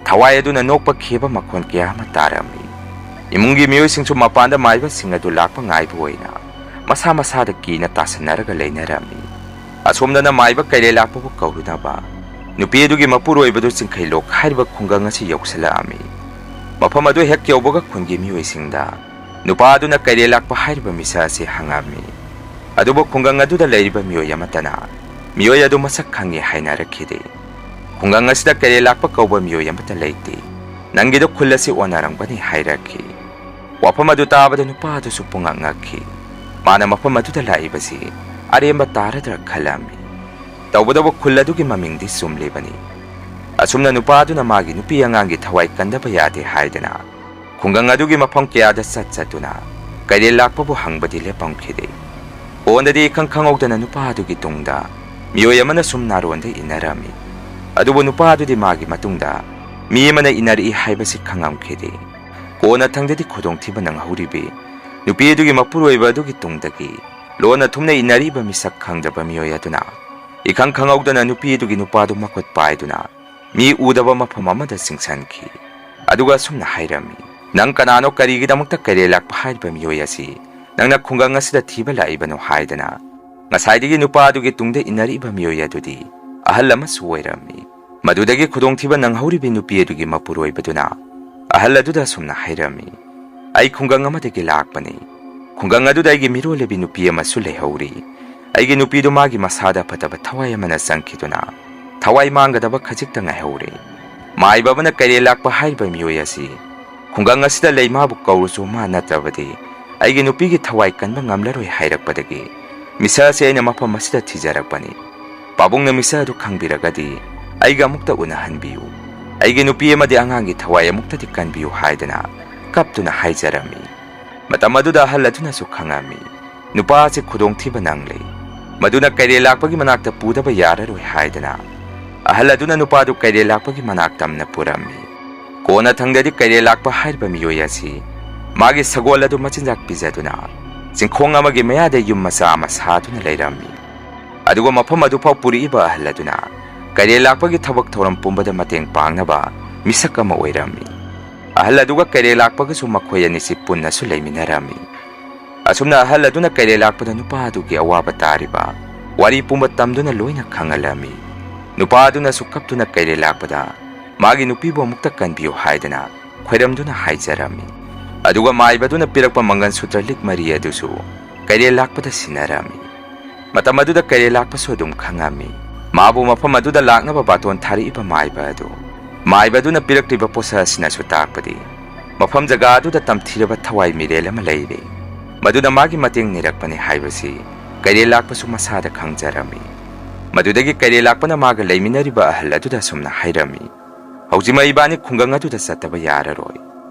ꯊꯋꯥꯏ ꯑꯗꯨꯅ ꯅꯣꯛꯄ ꯈꯦꯕ ꯃꯈꯣꯟ ꯀꯌꯥ ꯑꯃ ꯇꯥꯔꯝꯃꯤ꯫ ꯏꯃꯨꯡꯒꯤ ꯃꯤꯑꯣꯏꯁꯤꯡꯁꯨ ꯃꯄꯥꯟꯗ ꯃꯥꯏꯕꯁꯤꯡ ꯑꯗꯨ ꯂꯥꯛꯄ ꯉꯥꯏꯕ ꯑꯣꯏꯅ ꯃꯁꯥ ꯃꯁꯥꯗ ꯀꯤꯅ ꯇꯥꯁꯟꯅꯔꯒ ꯂꯩꯅꯔꯝꯃꯤ꯫ ꯑꯁꯣꯝꯗꯅ ꯃꯥꯏꯕ ꯀꯩꯔꯦꯜ ꯂꯥꯛꯄꯕꯨ ꯀꯧꯔꯨꯅꯕ ꯅꯨꯄꯤ ꯑꯗꯨꯒꯤ ꯃꯄꯨꯔꯣꯏꯕꯗꯨ ꯆꯤꯡꯈꯩꯂꯣꯛ ꯍꯥꯏꯔꯤꯕ ꯈꯨꯡꯒꯪ ꯑꯁꯤ ꯌꯧꯁꯤꯜꯂꯛꯑꯝꯃꯤ꯫ ꯃꯐꯝ ꯑꯗꯨ ꯍꯦꯛ ꯌꯧꯕꯒ ꯈꯨꯟꯒꯤ ꯃꯤꯑꯣꯏꯁꯤꯡꯗ ꯅꯨꯄꯥ ꯑꯗꯨꯅ ꯀꯩꯔꯦꯜ ꯂꯥꯛꯄ ꯍꯥꯏꯔꯤꯕ ꯃꯤꯁꯛ ꯑꯁꯤ ꯍꯪꯉꯝꯃꯤ꯫ ꯑꯗꯨꯕꯨ ꯈꯨꯡꯒꯪ ꯑꯗꯨꯗ ꯂꯩꯔꯤꯕ ꯃꯤꯑꯣꯏ ꯑꯃꯠꯇꯅ ꯃꯤꯑꯣꯏ ꯑꯗꯨ ꯃꯁꯛ ꯈꯪꯉꯤ ꯍꯥꯏꯅꯔꯛꯈꯤꯗꯦ꯫ "ꯈꯨꯡꯒꯪ ꯑꯁꯤꯗ ꯀꯩꯔꯦꯜ ꯂꯥꯛꯄ ꯀꯧꯕ ꯃꯤꯑꯣꯏ ꯑꯃꯠꯇ ꯂꯩꯇꯦ꯫ ꯅꯪꯒꯤꯗꯣ ꯈꯨꯜ ꯑꯁꯤ ꯑꯣꯟꯅꯔꯝꯒꯅꯤ" ꯍꯥꯏꯔꯛꯈꯤ꯫ ꯋꯥꯐꯝ ꯑꯗꯨ ꯇꯥꯕꯗ ꯅꯨꯄꯥ ꯑꯗꯨꯁꯨ ꯄꯨꯡꯉꯛ ꯉꯛꯈꯤ꯫ ꯃꯥꯅ ꯃꯐꯝ ꯑꯗꯨꯗ ꯂꯥꯛꯏꯕꯁꯤ ꯑꯔꯦꯝꯕ ꯇꯥꯔꯗ꯭ꯔꯥ ꯈꯜꯂꯝꯃꯤ꯫ ꯇꯧꯕꯇꯕꯨ ꯈꯨꯜ ꯑꯗꯨꯒꯤ ꯃꯃꯤꯡꯗꯤ ꯆꯨꯝꯂꯤꯕꯅꯤ꯫ ꯑꯁꯨꯝꯅ ꯅꯨꯄꯥ ꯑꯗꯨꯅ ꯃꯥꯒꯤ ꯅꯨꯄꯤ ꯑꯉꯥꯡꯒꯤ ꯊꯋꯥꯏ ꯀꯟꯗꯕ ꯌꯥꯗꯦ ꯍꯥꯏꯗꯅ ꯈꯨꯡꯒꯪ ꯑꯗꯨꯒꯤ ꯃꯐꯝ ꯀꯌꯥꯗ ꯆꯠ ꯆꯠꯇꯨꯅ ꯀꯩꯔꯦꯜ ꯂꯥꯛꯄꯕꯨ ꯍꯪꯕꯗꯤ ꯂꯦꯞꯄꯝꯈꯤꯗꯦ꯫ ꯀꯣꯟꯅꯗꯤ ꯏꯈꯪ ꯈꯪꯍꯧꯗꯅ ꯅꯨꯄꯥ ꯑꯗꯨꯒꯤ ꯇꯨꯡꯗ ꯃꯤꯑꯣꯏ ꯑꯃꯅ ꯁꯨꯝ ꯅꯥꯔꯣꯟꯗ ꯏꯟꯅꯔꯝꯃꯤ꯫ ꯑꯗꯨꯕꯨ ꯅꯨꯄꯥ ꯑꯗꯨꯗꯤ ꯃꯥꯒꯤ ꯃꯇꯨꯡꯗ ꯃꯤ ꯑꯃꯅ ꯏꯟꯅꯔꯛꯏ ꯍꯥꯏꯕꯁꯤ ꯈꯪꯉꯝꯈꯤꯗꯦ꯫ ꯀꯣꯟꯅ ꯊꯪꯗꯗꯤ ꯈꯨꯗꯣꯡꯊꯤꯕ ꯅꯪꯍꯧꯔꯤꯕꯤ ꯅꯨꯄꯤ ꯑꯗꯨꯒꯤ ꯃꯄꯨꯔꯣꯏꯕ ꯑꯗꯨꯒꯤ ꯇꯨꯡꯗꯒꯤ ꯂꯣꯟꯅ ꯊꯨꯝꯅ ꯏꯟꯅꯔꯤꯕ ꯃꯤꯁꯛ ꯈꯪꯗꯕ ꯃꯤꯑꯣꯏ ꯑꯗꯨꯅ ꯏꯈꯪ ꯈꯪꯍꯧꯗꯅ ꯅꯨꯄꯤ ꯑꯗꯨꯒꯤ ꯅꯨꯄꯥꯗꯨ ꯃꯈꯨꯠ ꯄꯥꯏꯗꯨꯅ ꯃꯤ ꯎꯗꯕ ꯃꯐꯝ ꯑꯃꯗ ꯆꯤꯡꯁꯤꯟꯈꯤ꯫ ꯑꯗꯨꯒ ꯑꯁꯨꯝꯅ ꯍꯥꯏꯔꯝꯃꯤ, "ꯅꯪ ꯀꯅꯥꯅꯣ? ꯀꯔꯤꯒꯤꯗꯃꯛꯇ ꯀꯩꯔꯦꯜ ꯂꯥꯛꯄ ꯍꯥꯏꯔꯤꯕ ꯃꯤꯑꯣꯏ ꯑꯁꯤ ꯅꯪꯅ ꯈꯨꯡꯒꯪ ꯑꯁꯤꯗ ꯊꯤꯕ ꯂꯥꯛꯏꯕꯅꯣ?" ꯍꯥꯏꯗꯅ ꯉꯁꯥꯏꯗꯒꯤ ꯅꯨꯄꯥ ꯑꯗꯨꯒꯤ ꯇꯨꯡꯗ ꯏꯟꯅꯔꯤꯕ ꯃꯤꯑꯣꯏ ꯑꯗꯨꯗꯤ ꯑꯍꯜ ꯑꯃꯁꯨ ꯑꯣꯏꯔꯝꯃꯤ꯫ ꯃꯗꯨꯗꯒꯤ ꯈꯨꯗꯣꯡꯊꯤꯕ ꯅꯪꯍꯧꯔꯤꯕꯤ ꯅꯨꯄꯤ ꯑꯗꯨꯒꯤ ꯃꯄꯨꯔꯣꯏꯕꯗꯨꯅ ꯑꯍꯜ ꯑꯗꯨꯗ ꯑꯁꯨꯝꯅ ꯍꯥꯏꯔꯝꯃꯤ, "ꯑꯩ ꯈꯨꯡꯒꯪ ꯑꯃꯗꯒꯤ ꯂꯥꯛꯄꯅꯤ꯫ ꯈꯨꯡꯒꯪ ꯑꯗꯨꯗ ꯑꯩꯒꯤ ꯃꯤꯔꯣꯜꯂꯤꯕꯤ ꯅꯨꯄꯤ ꯑꯃꯁꯨ ꯂꯩꯍꯧꯔꯤ꯫ ꯑꯩꯒꯤ ꯅꯨꯄꯤꯗꯨ ꯃꯥꯒꯤ ꯃꯁꯥꯗ ꯐꯠꯇꯕ ꯊꯋꯥꯏ ꯑꯃꯅ ꯆꯪꯈꯤꯗꯨꯅ ꯊꯋꯥꯏ ꯃꯥꯡꯒꯗꯕ ꯈꯖꯤꯛꯇ ꯉꯥꯏꯍꯧꯔꯦ꯫ ꯃꯥꯏꯕ ꯑꯃꯅ ꯀꯩꯔꯦꯜ ꯂꯥꯛꯄ ꯍꯥꯏꯔꯤꯕ ꯃꯤꯑꯣꯏ ꯑꯁꯤ ꯈꯨꯡꯒꯪ ꯑꯁꯤꯗ ꯂꯩ, ꯃꯥꯕꯨ ꯀꯧꯔꯁꯨ ꯃꯥ ꯅꯠꯇ꯭ꯔꯕꯗꯤ ꯑꯩꯒꯤ ꯅꯨꯄꯤꯒꯤ ꯊꯋꯥꯏ ꯀꯟꯕ ꯉꯝꯂꯔꯣꯏ" ꯍꯥꯏꯔꯛꯄꯗꯒꯤ ꯃꯤꯁꯛ ꯑꯁꯤ ꯑꯩꯅ ꯃꯐꯝ ꯑꯁꯤꯗ ꯊꯤꯖꯔꯛꯄꯅꯤ꯫ ꯄꯥꯕꯨꯡꯅ ꯃꯤꯁꯛ ꯑꯗꯨ ꯈꯪꯕꯤꯔꯒꯗꯤ ꯑꯩꯒ ꯑꯃꯨꯛꯇ ꯎꯅꯍꯟꯕꯤꯌꯨ꯫ ꯑꯩꯒꯤ ꯅꯨꯄꯤ ꯑꯃꯗꯤ ꯑꯉꯥꯡꯒꯤ ꯊꯋꯥꯏ ꯑꯃꯨꯛꯇꯗꯤ ꯀꯟꯕꯤꯌꯨ ꯍꯥꯏꯗꯅ ꯀꯞꯇꯨꯅ ꯍꯥꯏꯖꯔꯝꯃꯤ꯫ ꯃꯇꯝ ꯑꯗꯨꯗ ꯑꯍꯜ ꯑꯗꯨꯅꯁꯨ ꯈꯪꯉꯝꯃꯤ, ꯅꯨꯄꯥ ꯑꯁꯤ ꯈꯨꯗꯣꯡꯊꯤꯕ ꯅꯪꯂꯦ꯫ ꯃꯗꯨꯅ ꯀꯩꯔꯦꯜ ꯂꯥꯛꯄꯒꯤ ꯃꯅꯥꯛꯇ ꯄꯨꯗꯕ ꯌꯥꯔꯔꯣꯏ ꯍꯥꯏꯗꯅ ꯑꯍꯜ ꯑꯗꯨꯅ ꯅꯨꯄꯥꯗꯨ ꯀꯩꯔꯦꯜ ꯂꯥꯛꯄꯒꯤ ꯃꯅꯥꯛ ꯇꯝꯅ ꯄꯨꯔꯝꯃꯤ꯫ ꯀꯣꯟꯅ ꯊꯪꯗꯗꯤ ꯀꯩꯔꯦꯜ ꯂꯥꯛꯄ ꯍꯥꯏꯔꯤꯕ ꯃꯤꯑꯣꯏ ꯑꯁꯤ ꯃꯥꯒꯤ ꯁꯒꯣꯜ ꯑꯗꯨ ꯃꯆꯤꯟꯖꯥꯛ ꯄꯤꯖꯗꯨꯅ ꯆꯤꯡꯈꯣꯡ ꯑꯃꯒꯤ ꯃꯌꯥꯗ ꯌꯨꯝ ꯃꯆꯥ ꯑꯃ ꯁꯥꯗꯨꯅ ꯂꯩꯔꯝꯃꯤ꯫ ꯑꯗꯨꯒ ꯃꯐꯝ ꯑꯗꯨꯐꯥꯎ ꯄꯨꯔꯛꯏꯕ ꯑꯍꯜ ꯑꯗꯨꯅ ꯀꯩꯔꯦꯜ ꯂꯥꯛꯄꯒꯤ ꯊꯕꯛ ꯊꯧꯔꯝ ꯄꯨꯝꯕꯗ ꯃꯇꯦꯡ ꯄꯥꯡꯅꯕ ꯃꯤꯁꯛ ꯑꯃ ꯑꯣꯏꯔꯝꯃꯤ꯫ ꯑꯍꯜ ꯑꯗꯨꯒ ꯀꯩꯔꯦꯜ ꯂꯥꯛꯄꯒꯁꯨ ꯃꯈꯣꯏ ꯑꯅꯤꯁꯤ ꯄꯨꯟꯅꯁꯨ ꯂꯩꯃꯤꯟꯅꯔꯝꯃꯤ꯫ ꯑꯁꯨꯝꯅ ꯑꯍꯜ ꯑꯗꯨꯅ ꯀꯩꯔꯦꯜ ꯂꯥꯛꯄꯗ ꯅꯨꯄꯥ ꯑꯗꯨꯒꯤ ꯑꯋꯥꯕ ꯇꯥꯔꯤꯕ ꯋꯥꯔꯤ ꯄꯨꯝꯕ ꯇꯝꯗꯨꯅ ꯂꯣꯏꯅ ꯈꯪꯍꯜꯂꯝꯃꯤ꯫ ꯅꯨꯄꯥ ꯑꯗꯨꯅꯁꯨ ꯀꯞꯇꯨꯅ ꯀꯩꯔꯦꯜ ꯂꯥꯛꯄꯗ ꯃꯥꯒꯤ ꯅꯨꯄꯤꯕꯨ ꯑꯃꯨꯛꯇ ꯀꯟꯕꯤꯌꯨ ꯍꯥꯏꯗꯅ ꯈꯣꯏꯔꯝꯗꯨꯅ ꯍꯥꯏꯖꯔꯝꯃꯤ꯫ ꯑꯗꯨꯒ ꯃꯥꯏꯕꯗꯨꯅ ꯄꯤꯔꯛꯄ ꯃꯪꯒꯜ ꯁꯨꯇ꯭ꯔ ꯂꯤꯛ ꯃꯔꯤ ꯑꯗꯨꯁꯨ ꯀꯩꯔꯦꯜ ꯂꯥꯛꯄꯗ ꯁꯤꯟꯅꯔꯝꯃꯤ꯫ ꯃꯇꯝ ꯑꯗꯨꯗ ꯀꯩꯔꯦꯜ ꯂꯥꯛꯄꯁꯨ ꯑꯗꯨꯝ ꯈꯪꯉꯝꯃꯤ꯫ ꯃꯥꯕꯨ ꯃꯐꯝ ꯑꯗꯨꯗ ꯂꯥꯛꯅꯕ ꯕꯥꯇꯣꯟ ꯊꯥꯔꯛꯏꯕ ꯃꯥꯏꯕ ꯑꯗꯨ, ꯃꯥꯏꯕ ꯑꯗꯨꯅ ꯄꯤꯔꯛꯂꯤꯕ ꯄꯣꯠꯁꯛ ꯑꯁꯤꯅꯁꯨ ꯇꯥꯛꯄꯗꯤ, ꯃꯐꯝ ꯖꯒꯥ ꯑꯗꯨꯗ ꯇꯝꯊꯤꯔꯕ ꯊꯋꯥꯏ ꯃꯤꯔꯦꯜ ꯑꯃ ꯂꯩꯔꯦ꯫ ꯃꯗꯨꯅ ꯃꯥꯒꯤ ꯃꯇꯦꯡ ꯅꯤꯔꯛꯄꯅꯤ ꯍꯥꯏꯕꯁꯤ ꯀꯩꯔꯦꯜ ꯂꯥꯛꯄꯁꯨ ꯃꯁꯥꯗ ꯈꯪꯖꯔꯝꯃꯤ꯫ ꯃꯗꯨꯗꯒꯤ ꯀꯩꯔꯦꯜ ꯂꯥꯛꯄꯅ ꯃꯥꯒ ꯂꯩꯃꯤꯟꯅꯔꯤꯕ ꯑꯍꯜ ꯑꯗꯨꯗ ꯑꯁꯨꯝꯅ ꯍꯥꯏꯔꯝꯃꯤ, "ꯍꯧꯖꯤꯛꯃꯛ ꯏꯕꯥꯅꯤ ꯈꯨꯡꯒꯪ ꯑꯗꯨꯗ ꯆꯠꯇꯕ ꯌꯥꯔꯔꯣꯏ꯫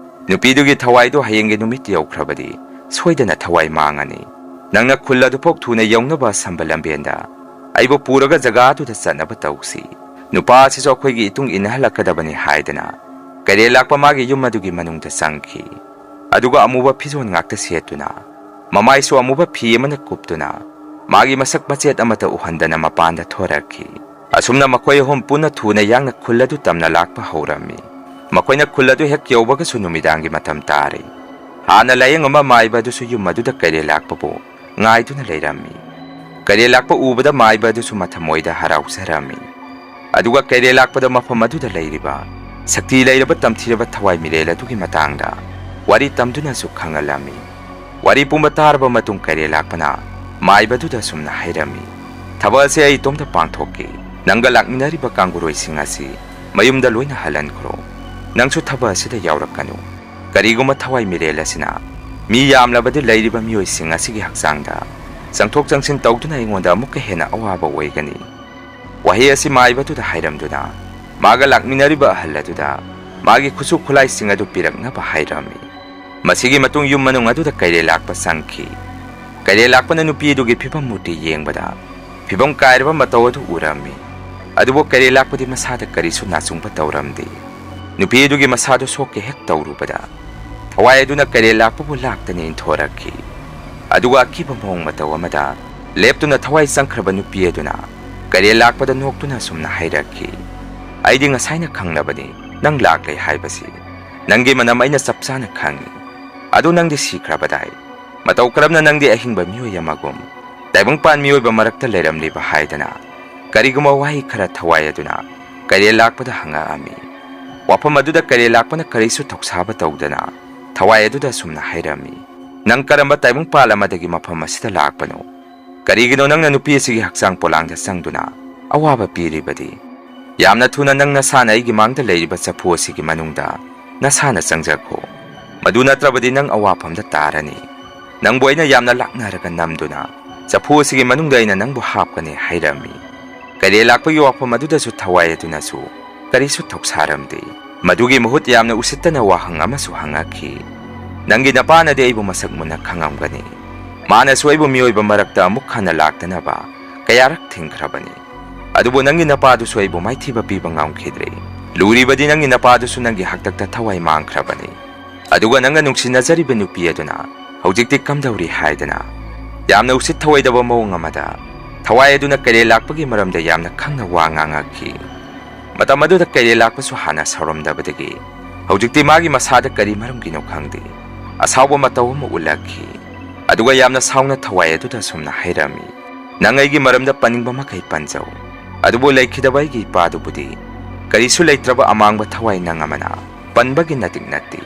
ꯅꯨꯄꯤꯗꯨꯒꯤ ꯊꯋꯥꯏꯗꯨ ꯍꯌꯦꯡꯒꯤ ꯅꯨꯃꯤꯠ ꯌꯧꯈ꯭ꯔꯕꯗꯤ ꯁꯣꯏꯗꯅ ꯊꯋꯥꯏ ꯃꯥꯡꯉꯅꯤ꯫ ꯅꯪꯅ ꯈꯨꯜ ꯑꯗꯨꯐꯥꯎ ꯊꯨꯅ ꯌꯧꯅꯕ ꯑꯁꯝꯕ ꯂꯝꯕꯦꯟꯗ ꯑꯩꯕꯨ ꯄꯨꯔꯒ ꯖꯒꯥ ꯑꯗꯨꯗ ꯆꯠꯅꯕ ꯇꯧꯁꯤ꯫ ꯅꯨꯄꯥ ꯑꯁꯤꯁꯨ ꯑꯩꯈꯣꯏꯒꯤ ꯏꯇꯨꯡ ꯏꯟꯅꯍꯜꯂꯛꯀꯗꯕꯅꯤ" ꯍꯥꯏꯗꯅ ꯀꯩꯔꯦꯜ ꯂꯥꯛꯄ ꯃꯥꯒꯤ ꯌꯨꯝ ꯑꯗꯨꯒꯤ ꯃꯅꯨꯡꯗ ꯆꯪꯈꯤ꯫ ꯑꯗꯨꯒ ꯑꯃꯨꯕ ꯐꯤꯖꯣꯜ ꯉꯥꯛꯇ ꯁꯦꯠꯇꯨꯅ, ꯃꯃꯥꯏꯁꯨ ꯑꯃꯨꯕ ꯐꯤ ꯑꯃꯅ ꯀꯨꯞꯇꯨꯅ, ꯃꯥꯒꯤ ꯃꯁꯛ ꯃꯆꯦꯠ ꯑꯃꯠꯇ ꯎꯍꯟꯗꯅ ꯃꯄꯥꯟꯗ ꯊꯣꯔꯛꯈꯤ꯫ ꯑꯁꯨꯝꯅ ꯃꯈꯣꯏ ꯑꯍꯨꯝ ꯄꯨꯟꯅ ꯊꯨꯅ ꯌꯥꯡꯅ ꯈꯨꯜ ꯑꯗꯨ ꯇꯝꯅ ꯂꯥꯛꯄ ꯍꯧꯔꯝꯃꯤ꯫ ꯃꯈꯣꯏꯅ ꯈꯨꯜ ꯑꯗꯨ ꯍꯦꯛ ꯌꯧꯕꯒꯁꯨ ꯅꯨꯃꯤꯗꯥꯡꯒꯤ ꯃꯇꯝ ꯇꯥꯔꯦ꯫ ꯍꯥꯟꯅ ꯂꯥꯌꯦꯡꯉꯝꯕ ꯃꯥꯏꯕ ꯑꯗꯨꯁꯨ ꯌꯨꯝ ꯑꯗꯨꯗ ꯀꯩꯔꯦꯜ ꯂꯥꯛꯄꯕꯨ ꯉꯥꯏꯗꯨꯅ ꯂꯩꯔꯝꯃꯤ꯫ ꯀꯩꯔꯦꯜ ꯂꯥꯛꯄ ꯎꯕꯗ ꯃꯥꯏꯕ ꯑꯗꯨꯁꯨ ꯃꯊꯃꯣꯏꯗ ꯍꯔꯥꯎꯖꯔꯝꯃꯤ꯫ ꯑꯗꯨꯒ ꯀꯩꯔꯦꯜ ꯂꯥꯛꯄꯗ ꯃꯐꯝ ꯑꯗꯨꯗ ꯂꯩꯔꯤꯕ ꯁꯛꯇꯤ ꯂꯩꯔꯕ ꯇꯝꯊꯤꯔꯕ ꯊꯋꯥꯏ ꯃꯤꯔꯦꯜ ꯑꯗꯨꯒꯤ ꯃꯇꯥꯡꯗ ꯋꯥꯔꯤ ꯇꯝꯗꯨꯅꯁꯨ ꯈꯪꯍꯜꯂꯝꯃꯤ꯫ ꯋꯥꯔꯤ ꯄꯨꯝꯕ ꯇꯥꯔꯕ ꯃꯇꯨꯡ ꯀꯩꯔꯦꯜ ꯂꯥꯛꯄꯅ ꯃꯥꯏꯕꯗꯨꯗ ꯑꯁꯨꯝꯅ ꯍꯥꯏꯔꯝꯃꯤ, "ꯊꯕꯛ ꯑꯁꯤ ꯑꯩ ꯏꯇꯣꯝꯇ ꯄꯥꯡꯊꯣꯛꯀꯦ꯫ ꯅꯪꯒ ꯂꯥꯛꯃꯤꯟꯅꯔꯤꯕ ꯀꯥꯡꯕꯨꯔꯣꯏꯁꯤꯡ ꯑꯁꯤ ꯃꯌꯨꯝꯗ ꯂꯣꯏꯅ ꯍꯜꯍꯟꯈ꯭ꯔꯣ꯫ ꯅꯪꯁꯨ ꯊꯕꯛ ꯑꯁꯤꯗ ꯌꯥꯎꯔꯛꯀꯅꯨ꯫ ꯀꯔꯤꯒꯨꯝꯕ ꯊꯋꯥꯏ ꯃꯤꯔꯦꯜ ꯑꯁꯤꯅ ꯃꯤ ꯌꯥꯝꯂꯕꯗꯤ ꯂꯩꯔꯤꯕ ꯃꯤꯑꯣꯏꯁꯤꯡ ꯑꯁꯤꯒꯤ ꯍꯛꯆꯥꯡꯗ ꯆꯪꯊꯣꯛ ꯆꯪꯁꯤꯟ ꯇꯧꯗꯨꯅ ꯑꯩꯉꯣꯟꯗ ꯑꯃꯨꯛꯀ ꯍꯦꯟꯅ ꯑꯋꯥꯕ ꯑꯣꯏꯒꯅꯤ"꯫ ꯋꯥꯍꯩ ꯑꯁꯤ ꯃꯥꯏꯕꯗꯨꯗ ꯍꯥꯏꯔꯝꯗꯨꯅ ꯃꯥꯒ ꯂꯥꯛꯃꯤꯟꯅꯔꯤꯕ ꯑꯍꯜ ꯑꯗꯨꯗ ꯃꯥꯒꯤ ꯈꯨꯠꯁꯨ ꯈꯨꯠꯂꯥꯏꯁꯤꯡ ꯑꯗꯨ ꯄꯤꯔꯛꯅꯕ ꯍꯥꯏꯔꯝꯃꯤ꯫ ꯃꯁꯤꯒꯤ ꯃꯇꯨꯡ ꯌꯨꯝ ꯃꯅꯨꯡ ꯑꯗꯨꯗ ꯀꯩꯔꯦꯜ ꯂꯥꯛꯄ ꯆꯪꯈꯤ꯫ ꯀꯩꯔꯦꯜ ꯂꯥꯛꯄꯅ ꯅꯨꯄꯤ ꯑꯗꯨꯒꯤ ꯐꯤꯕꯝ ꯃꯨꯔꯇꯤ ꯌꯦꯡꯕꯗ ꯐꯤꯕꯝ ꯀꯥꯏꯔꯕ ꯃꯇꯧ ꯑꯗꯨ ꯎꯔꯝꯃꯤ꯫ ꯑꯗꯨꯕꯨ ꯀꯩꯔꯦꯜ ꯂꯥꯛꯄꯗꯤ ꯃꯁꯥꯗ ꯀꯔꯤꯁꯨ ꯅꯥꯆꯨꯡꯕ ꯇꯧꯔꯝꯗꯦ꯫ ꯅꯨꯄꯤ ꯑꯗꯨꯒꯤ ꯃꯁꯥꯗꯨ ꯁꯣꯛꯀꯦ ꯍꯦꯛ ꯇꯧꯔꯨꯕꯗ ꯊꯋꯥꯏ ꯑꯗꯨꯅ ꯀꯩꯔꯦꯜ ꯂꯥꯛꯄꯕꯨ ꯂꯥꯛꯇꯅ ꯏꯟꯊꯣꯔꯛꯈꯤ꯫ ꯑꯗꯨꯒ ꯑꯀꯤꯕ ꯃꯑꯣꯡ ꯃꯇꯧ ꯑꯃꯗ ꯂꯦꯞꯇꯨꯅ ꯊꯋꯥꯏ ꯆꯪꯈ꯭ꯔꯕ ꯅꯨꯄꯤ ꯑꯗꯨꯅ ꯀꯩꯔꯦꯜ ꯂꯥꯛꯄꯗ ꯅꯣꯛꯇꯨꯅ ꯑꯁꯨꯝꯅ ꯍꯥꯏꯔꯛꯈꯤ, "ꯑꯩꯗꯤ ꯉꯁꯥꯏꯅ ꯈꯪꯂꯕꯅꯤ ꯅꯪ ꯂꯥꯛꯂꯦ ꯍꯥꯏꯕꯁꯤ꯫ ꯅꯪꯒꯤ ꯃꯅꯝ ꯑꯩꯅ ꯆꯞ ꯆꯥꯅ ꯈꯪꯏ꯫ ꯑꯗꯨ ꯅꯪꯗꯤ ꯁꯤꯈ꯭ꯔꯕꯗꯥꯏ? ꯃꯇꯧ ꯀꯔꯝꯅ ꯅꯪꯗꯤ ꯑꯍꯤꯡꯕ ꯃꯤꯑꯣꯏ ꯑꯃꯒꯨꯝ ꯇꯥꯏꯕꯪꯄꯥꯟ ꯃꯤꯑꯣꯏꯕ ꯃꯔꯛꯇ ꯂꯩꯔꯝꯂꯤꯕ?" ꯍꯥꯏꯗꯅ ꯀꯔꯤꯒꯨꯝꯕ ꯋꯥꯍꯩ ꯈꯔ ꯊꯋꯥꯏ ꯑꯗꯨꯅ ꯀꯩꯔꯦꯜ ꯂꯥꯛꯄꯗ ꯍꯪꯉꯛꯑꯝꯃꯤ꯫ ꯋꯥꯐꯝ ꯑꯗꯨꯗ ꯀꯩꯔꯦꯜ ꯂꯥꯛꯄꯅ ꯀꯔꯤꯁꯨ ꯊꯧꯁꯥꯕ ꯇꯧꯗꯅ ꯊꯋꯥꯏ ꯑꯗꯨꯗ ꯑꯁꯨꯝꯅ ꯍꯥꯏꯔꯝꯃꯤ, "ꯅꯪ ꯀꯔꯝꯕ ꯇꯥꯏꯕꯪꯄꯥꯜ ꯑꯃꯗꯒꯤ ꯃꯐꯝ ꯑꯁꯤꯗ ꯂꯥꯛꯄꯅꯣ? ꯀꯔꯤꯒꯤꯅꯣ ꯅꯪꯅ ꯅꯨꯄꯤ ꯑꯁꯤꯒꯤ ꯍꯛꯆꯥꯡ ꯄꯣꯂꯥꯡꯗ ꯆꯪꯗꯨꯅ ꯑꯋꯥꯕ ꯄꯤꯔꯤꯕꯗꯤ? ꯌꯥꯝꯅ ꯊꯨꯅ ꯅꯪ ꯅꯁꯥꯅ ꯑꯩꯒꯤ ꯃꯥꯡꯗ ꯂꯩꯔꯤꯕ ꯆꯐꯨ ꯑꯁꯤꯒꯤ ꯃꯅꯨꯡꯗ ꯅꯁꯥꯅ ꯆꯪꯖꯈꯣ꯫ ꯃꯗꯨ ꯅꯠꯇ꯭ꯔꯕꯗꯤ ꯅꯪ ꯑꯋꯥꯐꯝꯗ ꯇꯥꯔꯅꯤ꯫ ꯅꯪꯕꯨ ꯑꯩꯅ ꯌꯥꯝꯅ ꯂꯥꯛꯅꯔꯒ ꯅꯝꯗꯨꯅ ꯆꯐꯨ ꯑꯁꯤꯒꯤ ꯃꯅꯨꯡꯗ ꯑꯩꯅ ꯅꯪꯕꯨ ꯍꯥꯞꯀꯅꯤ ꯍꯥꯏꯔꯝꯃꯤ꯫ ꯀꯩꯔꯦꯜ ꯂꯥꯛꯄꯒꯤ ꯋꯥꯐꯝ ꯑꯗꯨꯗꯁꯨ ꯊꯋꯥꯏ ꯑꯗꯨꯅꯁꯨ ꯀꯔꯤꯁꯨ ꯊꯧꯁꯥꯔꯝꯗꯦ꯫ ꯃꯗꯨꯒꯤ ꯃꯍꯨꯠ ꯌꯥꯝꯅ ꯎꯁꯤꯠꯇꯅ ꯋꯥꯍꯪ ꯑꯃꯁꯨ ꯍꯪꯉꯛꯈꯤ, "ꯅꯪꯒꯤ ꯅꯄꯥꯅꯗꯤ ꯑꯩꯕꯨ ꯃꯁꯛ ꯃꯨꯟꯅ ꯈꯪꯉꯝꯒꯅꯤ꯫ ꯃꯥꯅꯁꯨ ꯑꯩꯕꯨ ꯃꯤꯑꯣꯏꯕ ꯃꯔꯛꯇ ꯑꯃꯨꯛ ꯍꯟꯅ ꯂꯥꯛꯇꯅꯕ ꯀꯌꯥꯔꯛ ꯊꯤꯡꯈ꯭ꯔꯕꯅꯤ꯫ ꯑꯗꯨꯕꯨ ꯅꯪꯒꯤ ꯅꯄꯥꯗꯨꯁꯨ ꯑꯩꯕꯨ ꯃꯥꯏꯊꯤꯕ ꯄꯤꯕ ꯉꯝꯈꯤꯗ꯭ꯔꯦ꯫ ꯂꯨꯔꯤꯕꯗꯤ ꯅꯪꯒꯤ ꯅꯄꯥꯗꯨꯁꯨ ꯅꯪꯒꯤ ꯍꯥꯛꯇꯛꯇ ꯊꯋꯥꯏ ꯃꯥꯡꯈ꯭ꯔꯕꯅꯤ꯫ ꯑꯗꯨꯒ ꯅꯪꯒ ꯅꯨꯡꯁꯤꯅꯖꯔꯤꯕ ꯅꯨꯄꯤ ꯑꯗꯨꯅ ꯍꯧꯖꯤꯛꯇꯤ ꯀꯝꯗꯧꯔꯤ?" ꯍꯥꯏꯗꯅ ꯌꯥꯝꯅ ꯎꯁꯤꯠ ꯊꯑꯣꯏꯗꯕ ꯃꯑꯣꯡ ꯑꯃꯗ ꯊꯋꯥꯏ ꯑꯗꯨꯅ ꯀꯩꯔꯦꯜ ꯂꯥꯛꯄꯒꯤ ꯃꯔꯝꯗ ꯌꯥꯝꯅ ꯈꯪꯅ ꯋꯥ ꯉꯥꯡꯉꯛꯈꯤ꯫ ꯃꯇꯝ ꯑꯗꯨꯗ ꯀꯩꯔꯦꯜ ꯂꯥꯛꯄꯁꯨ ꯍꯥꯟꯅ ꯁꯥꯎꯔꯝꯗꯕꯗꯒꯤ ꯍꯧꯖꯤꯛꯇꯤ ꯃꯥꯒꯤ ꯃꯁꯥꯗ ꯀꯔꯤ ꯃꯔꯝꯒꯤꯅꯣ ꯈꯪꯗꯦ, ꯑꯁꯥꯎꯕ ꯃꯇꯧ ꯑꯃ ꯎꯠꯂꯛꯈꯤ꯫ ꯑꯗꯨꯒ ꯌꯥꯝꯅ ꯁꯥꯎꯅ ꯊꯋꯥꯏ ꯑꯗꯨꯗ ꯑꯁꯨꯝꯅ ꯍꯥꯏꯔꯝꯃꯤ, "ꯅꯪ ꯑꯩꯒꯤ ꯃꯔꯝꯗ ꯄꯟꯅꯤꯡꯕ ꯃꯈꯩ ꯄꯟꯖꯧ, ꯑꯗꯨꯕꯨ ꯂꯩꯈꯤꯗꯕ ꯑꯩꯒꯤ ꯏꯄꯥꯗꯨꯕꯨꯗꯤ ꯀꯔꯤꯁꯨ ꯂꯩꯇ꯭ꯔꯕ ꯑꯃꯥꯡꯕ ꯊꯋꯥꯏ ꯅꯪ ꯑꯃꯅ ꯄꯟꯕꯒꯤ ꯅꯇꯤꯛ ꯅꯠꯇꯦ꯫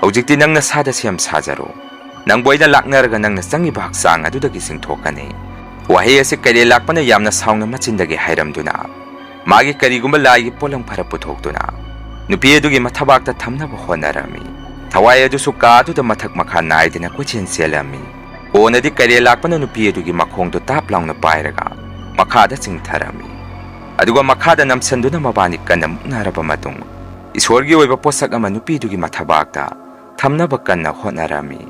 ꯍꯧꯖꯤꯛꯇꯤ ꯅꯪ ꯅꯁꯥꯗ ꯁꯦꯝ ꯁꯥꯖꯔꯣ꯫ ꯅꯪꯕꯨ ꯑꯩꯅ ꯂꯥꯛꯅꯔꯒ ꯅꯪꯅ ꯆꯪꯉꯤꯕ ꯍꯛꯆꯥꯡ ꯑꯗꯨꯗꯒꯤ ꯆꯤꯡꯊꯣꯛꯀꯅꯤ꯫" ꯋꯥꯍꯩ ꯑꯁꯤ ꯀꯩꯔꯦꯜ ꯂꯥꯛꯄꯅ ꯌꯥꯝꯅ ꯁꯥꯎꯅ ꯃꯆꯤꯟꯗꯒꯤ ꯍꯥꯏꯔꯝꯗꯨꯅ ꯃꯥꯒꯤ ꯀꯔꯤꯒꯨꯝꯕ ꯂꯥꯏꯒꯤ ꯄꯣꯠꯂꯝ ꯈꯔ ꯄꯨꯊꯣꯛꯇꯨꯅ ꯅꯨꯄꯤ ꯑꯗꯨꯒꯤ ꯃꯊꯕꯥꯛꯇ ꯊꯝꯅꯕ ꯍꯣꯠꯅꯔꯝꯃꯤ꯫ ꯊꯋꯥꯏ ꯑꯗꯨꯁꯨ ꯀꯥ ꯑꯗꯨꯗ ꯃꯊꯛ ꯃꯈꯥ ꯅꯥꯏꯗꯅ ꯀꯣꯏꯆꯦꯟ ꯆꯦꯜꯂꯝꯃꯤ꯫ ꯀꯣꯟꯅꯗꯤ ꯀꯩꯔꯦꯜ ꯂꯥꯛꯄꯅ ꯅꯨꯄꯤ ꯑꯗꯨꯒꯤ ꯃꯈꯣꯡꯗꯨ ꯇꯥꯞ ꯂꯥꯎꯅ ꯄꯥꯏꯔꯒ ꯃꯈꯥꯗ ꯆꯤꯡꯊꯔꯝꯃꯤ꯫ ꯑꯗꯨꯒ ꯃꯈꯥꯗ ꯅꯝꯁꯤꯟꯗꯨꯅ ꯃꯕꯥꯅꯤ ꯀꯟꯅ ꯃꯨꯛꯅꯔꯕ ꯃꯇꯨꯡ ꯏꯁꯣꯔꯒꯤ ꯑꯣꯏꯕ ꯄꯣꯠꯁꯛ ꯑꯃ ꯅꯨꯄꯤꯗꯨꯒꯤ ꯃꯊꯕꯥꯛꯇ ꯊꯝꯅꯕ ꯀꯟꯅ ꯍꯣꯠꯅꯔꯝꯃꯤ꯫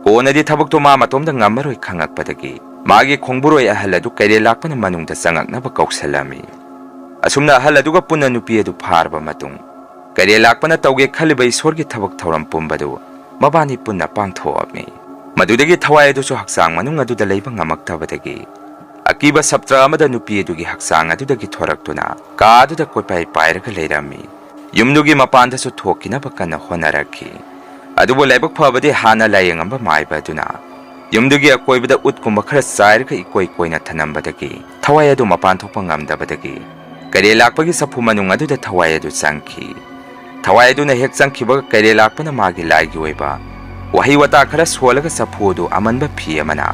ꯀꯣꯟꯅꯗꯤ ꯊꯕꯛꯇꯨ ꯃꯥ ꯃꯇꯣꯝꯗ ꯉꯝꯃꯔꯣꯏ ꯈꯪꯉꯛꯄꯗꯒꯤ ꯃꯥꯒꯤ ꯈꯣꯡꯕꯨꯔꯣꯏ ꯑꯍꯜ ꯑꯗꯨ ꯀꯩꯔꯦꯜ ꯂꯥꯛꯄꯅ ꯃꯅꯨꯡꯗ ꯆꯪꯉꯛꯅꯕ ꯀꯧꯁꯜꯂꯝꯃꯤ꯫ ꯑꯁꯨꯝꯅ ꯑꯍꯜ ꯑꯗꯨꯒ ꯄꯨꯟꯅ ꯅꯨꯄꯤ ꯑꯗꯨ ꯐꯥꯔꯕ ꯃꯇꯨꯡ ꯀꯩꯔꯦꯜ ꯂꯥꯛꯄꯅ ꯇꯧꯒꯦ ꯈꯜꯂꯤꯕ ꯏꯁꯣꯔꯒꯤ ꯊꯕꯛ ꯊꯧꯔꯝ ꯄꯨꯝꯕꯗꯨ ꯃꯕꯥꯅꯤ ꯄꯨꯟꯅ ꯄꯥꯡꯊꯣꯛꯑꯝꯃꯤ꯫ ꯃꯗꯨꯗꯒꯤ ꯊꯋꯥꯏ ꯑꯗꯨꯁꯨ ꯍꯛꯆꯥꯡ ꯃꯅꯨꯡ ꯑꯗꯨꯗ ꯂꯩꯕ ꯉꯝꯃꯛꯇꯕꯗꯒꯤ ꯑꯀꯤꯕ ꯁꯞꯇ꯭ꯔ ꯑꯃꯗ ꯅꯨꯄꯤ ꯑꯗꯨꯒꯤ ꯍꯛꯆꯥꯡ ꯑꯗꯨꯗꯒꯤ ꯊꯣꯔꯛꯇꯨꯅ ꯀꯥ ꯑꯗꯨꯗ ꯀꯣꯏꯄꯥꯏ ꯄꯥꯏꯔꯒ ꯂꯩꯔꯝꯃꯤ꯫ ꯌꯨꯝꯗꯨꯒꯤ ꯃꯄꯥꯟꯗꯁꯨ ꯊꯣꯛꯈꯤꯅꯕ ꯀꯟꯅ ꯍꯣꯠꯅꯔꯛꯈꯤ꯫ ꯑꯗꯨꯕꯨ ꯂꯥꯏꯕꯛ ꯐꯕꯗꯤ ꯍꯥꯟꯅ ꯂꯥꯏꯌꯦꯡꯉꯝꯕ ꯃꯥꯏꯕ ꯑꯗꯨꯅ ꯌꯨꯝꯗꯨꯒꯤ ꯑꯀꯣꯏꯕꯗ ꯎꯠꯀꯨꯝꯕ ꯈꯔ ꯆꯥꯏꯔꯒ ꯏꯀꯣꯏ ꯀꯣꯏꯅ ꯊꯅꯝꯕꯗꯒꯤ ꯊꯋꯥꯏ ꯑꯗꯨ ꯃꯄꯥꯟ ꯊꯣꯛꯄ ꯉꯝꯗꯕꯗꯒꯤ ꯀꯩꯔꯦꯜ ꯂꯥꯛꯄꯒꯤ ꯆꯐꯨ ꯃꯅꯨꯡ ꯑꯗꯨꯗ ꯊꯋꯥꯏ ꯑꯗꯨ ꯆꯪꯈꯤ꯫ ꯊꯋꯥꯏ ꯑꯗꯨꯅ ꯍꯦꯛ ꯆꯪꯈꯤꯕꯒ ꯀꯩꯔꯦꯜ ꯂꯥꯛꯄꯅ ꯃꯥꯒꯤ ꯂꯥꯏꯒꯤ ꯑꯣꯏꯕ ꯋꯥꯍꯩ ꯋꯥꯇꯥ ꯈꯔ ꯁꯣꯜꯂꯒ ꯆꯐꯨ ꯑꯗꯨ ꯑꯃꯟꯕ ꯐꯤ ꯑꯃꯅ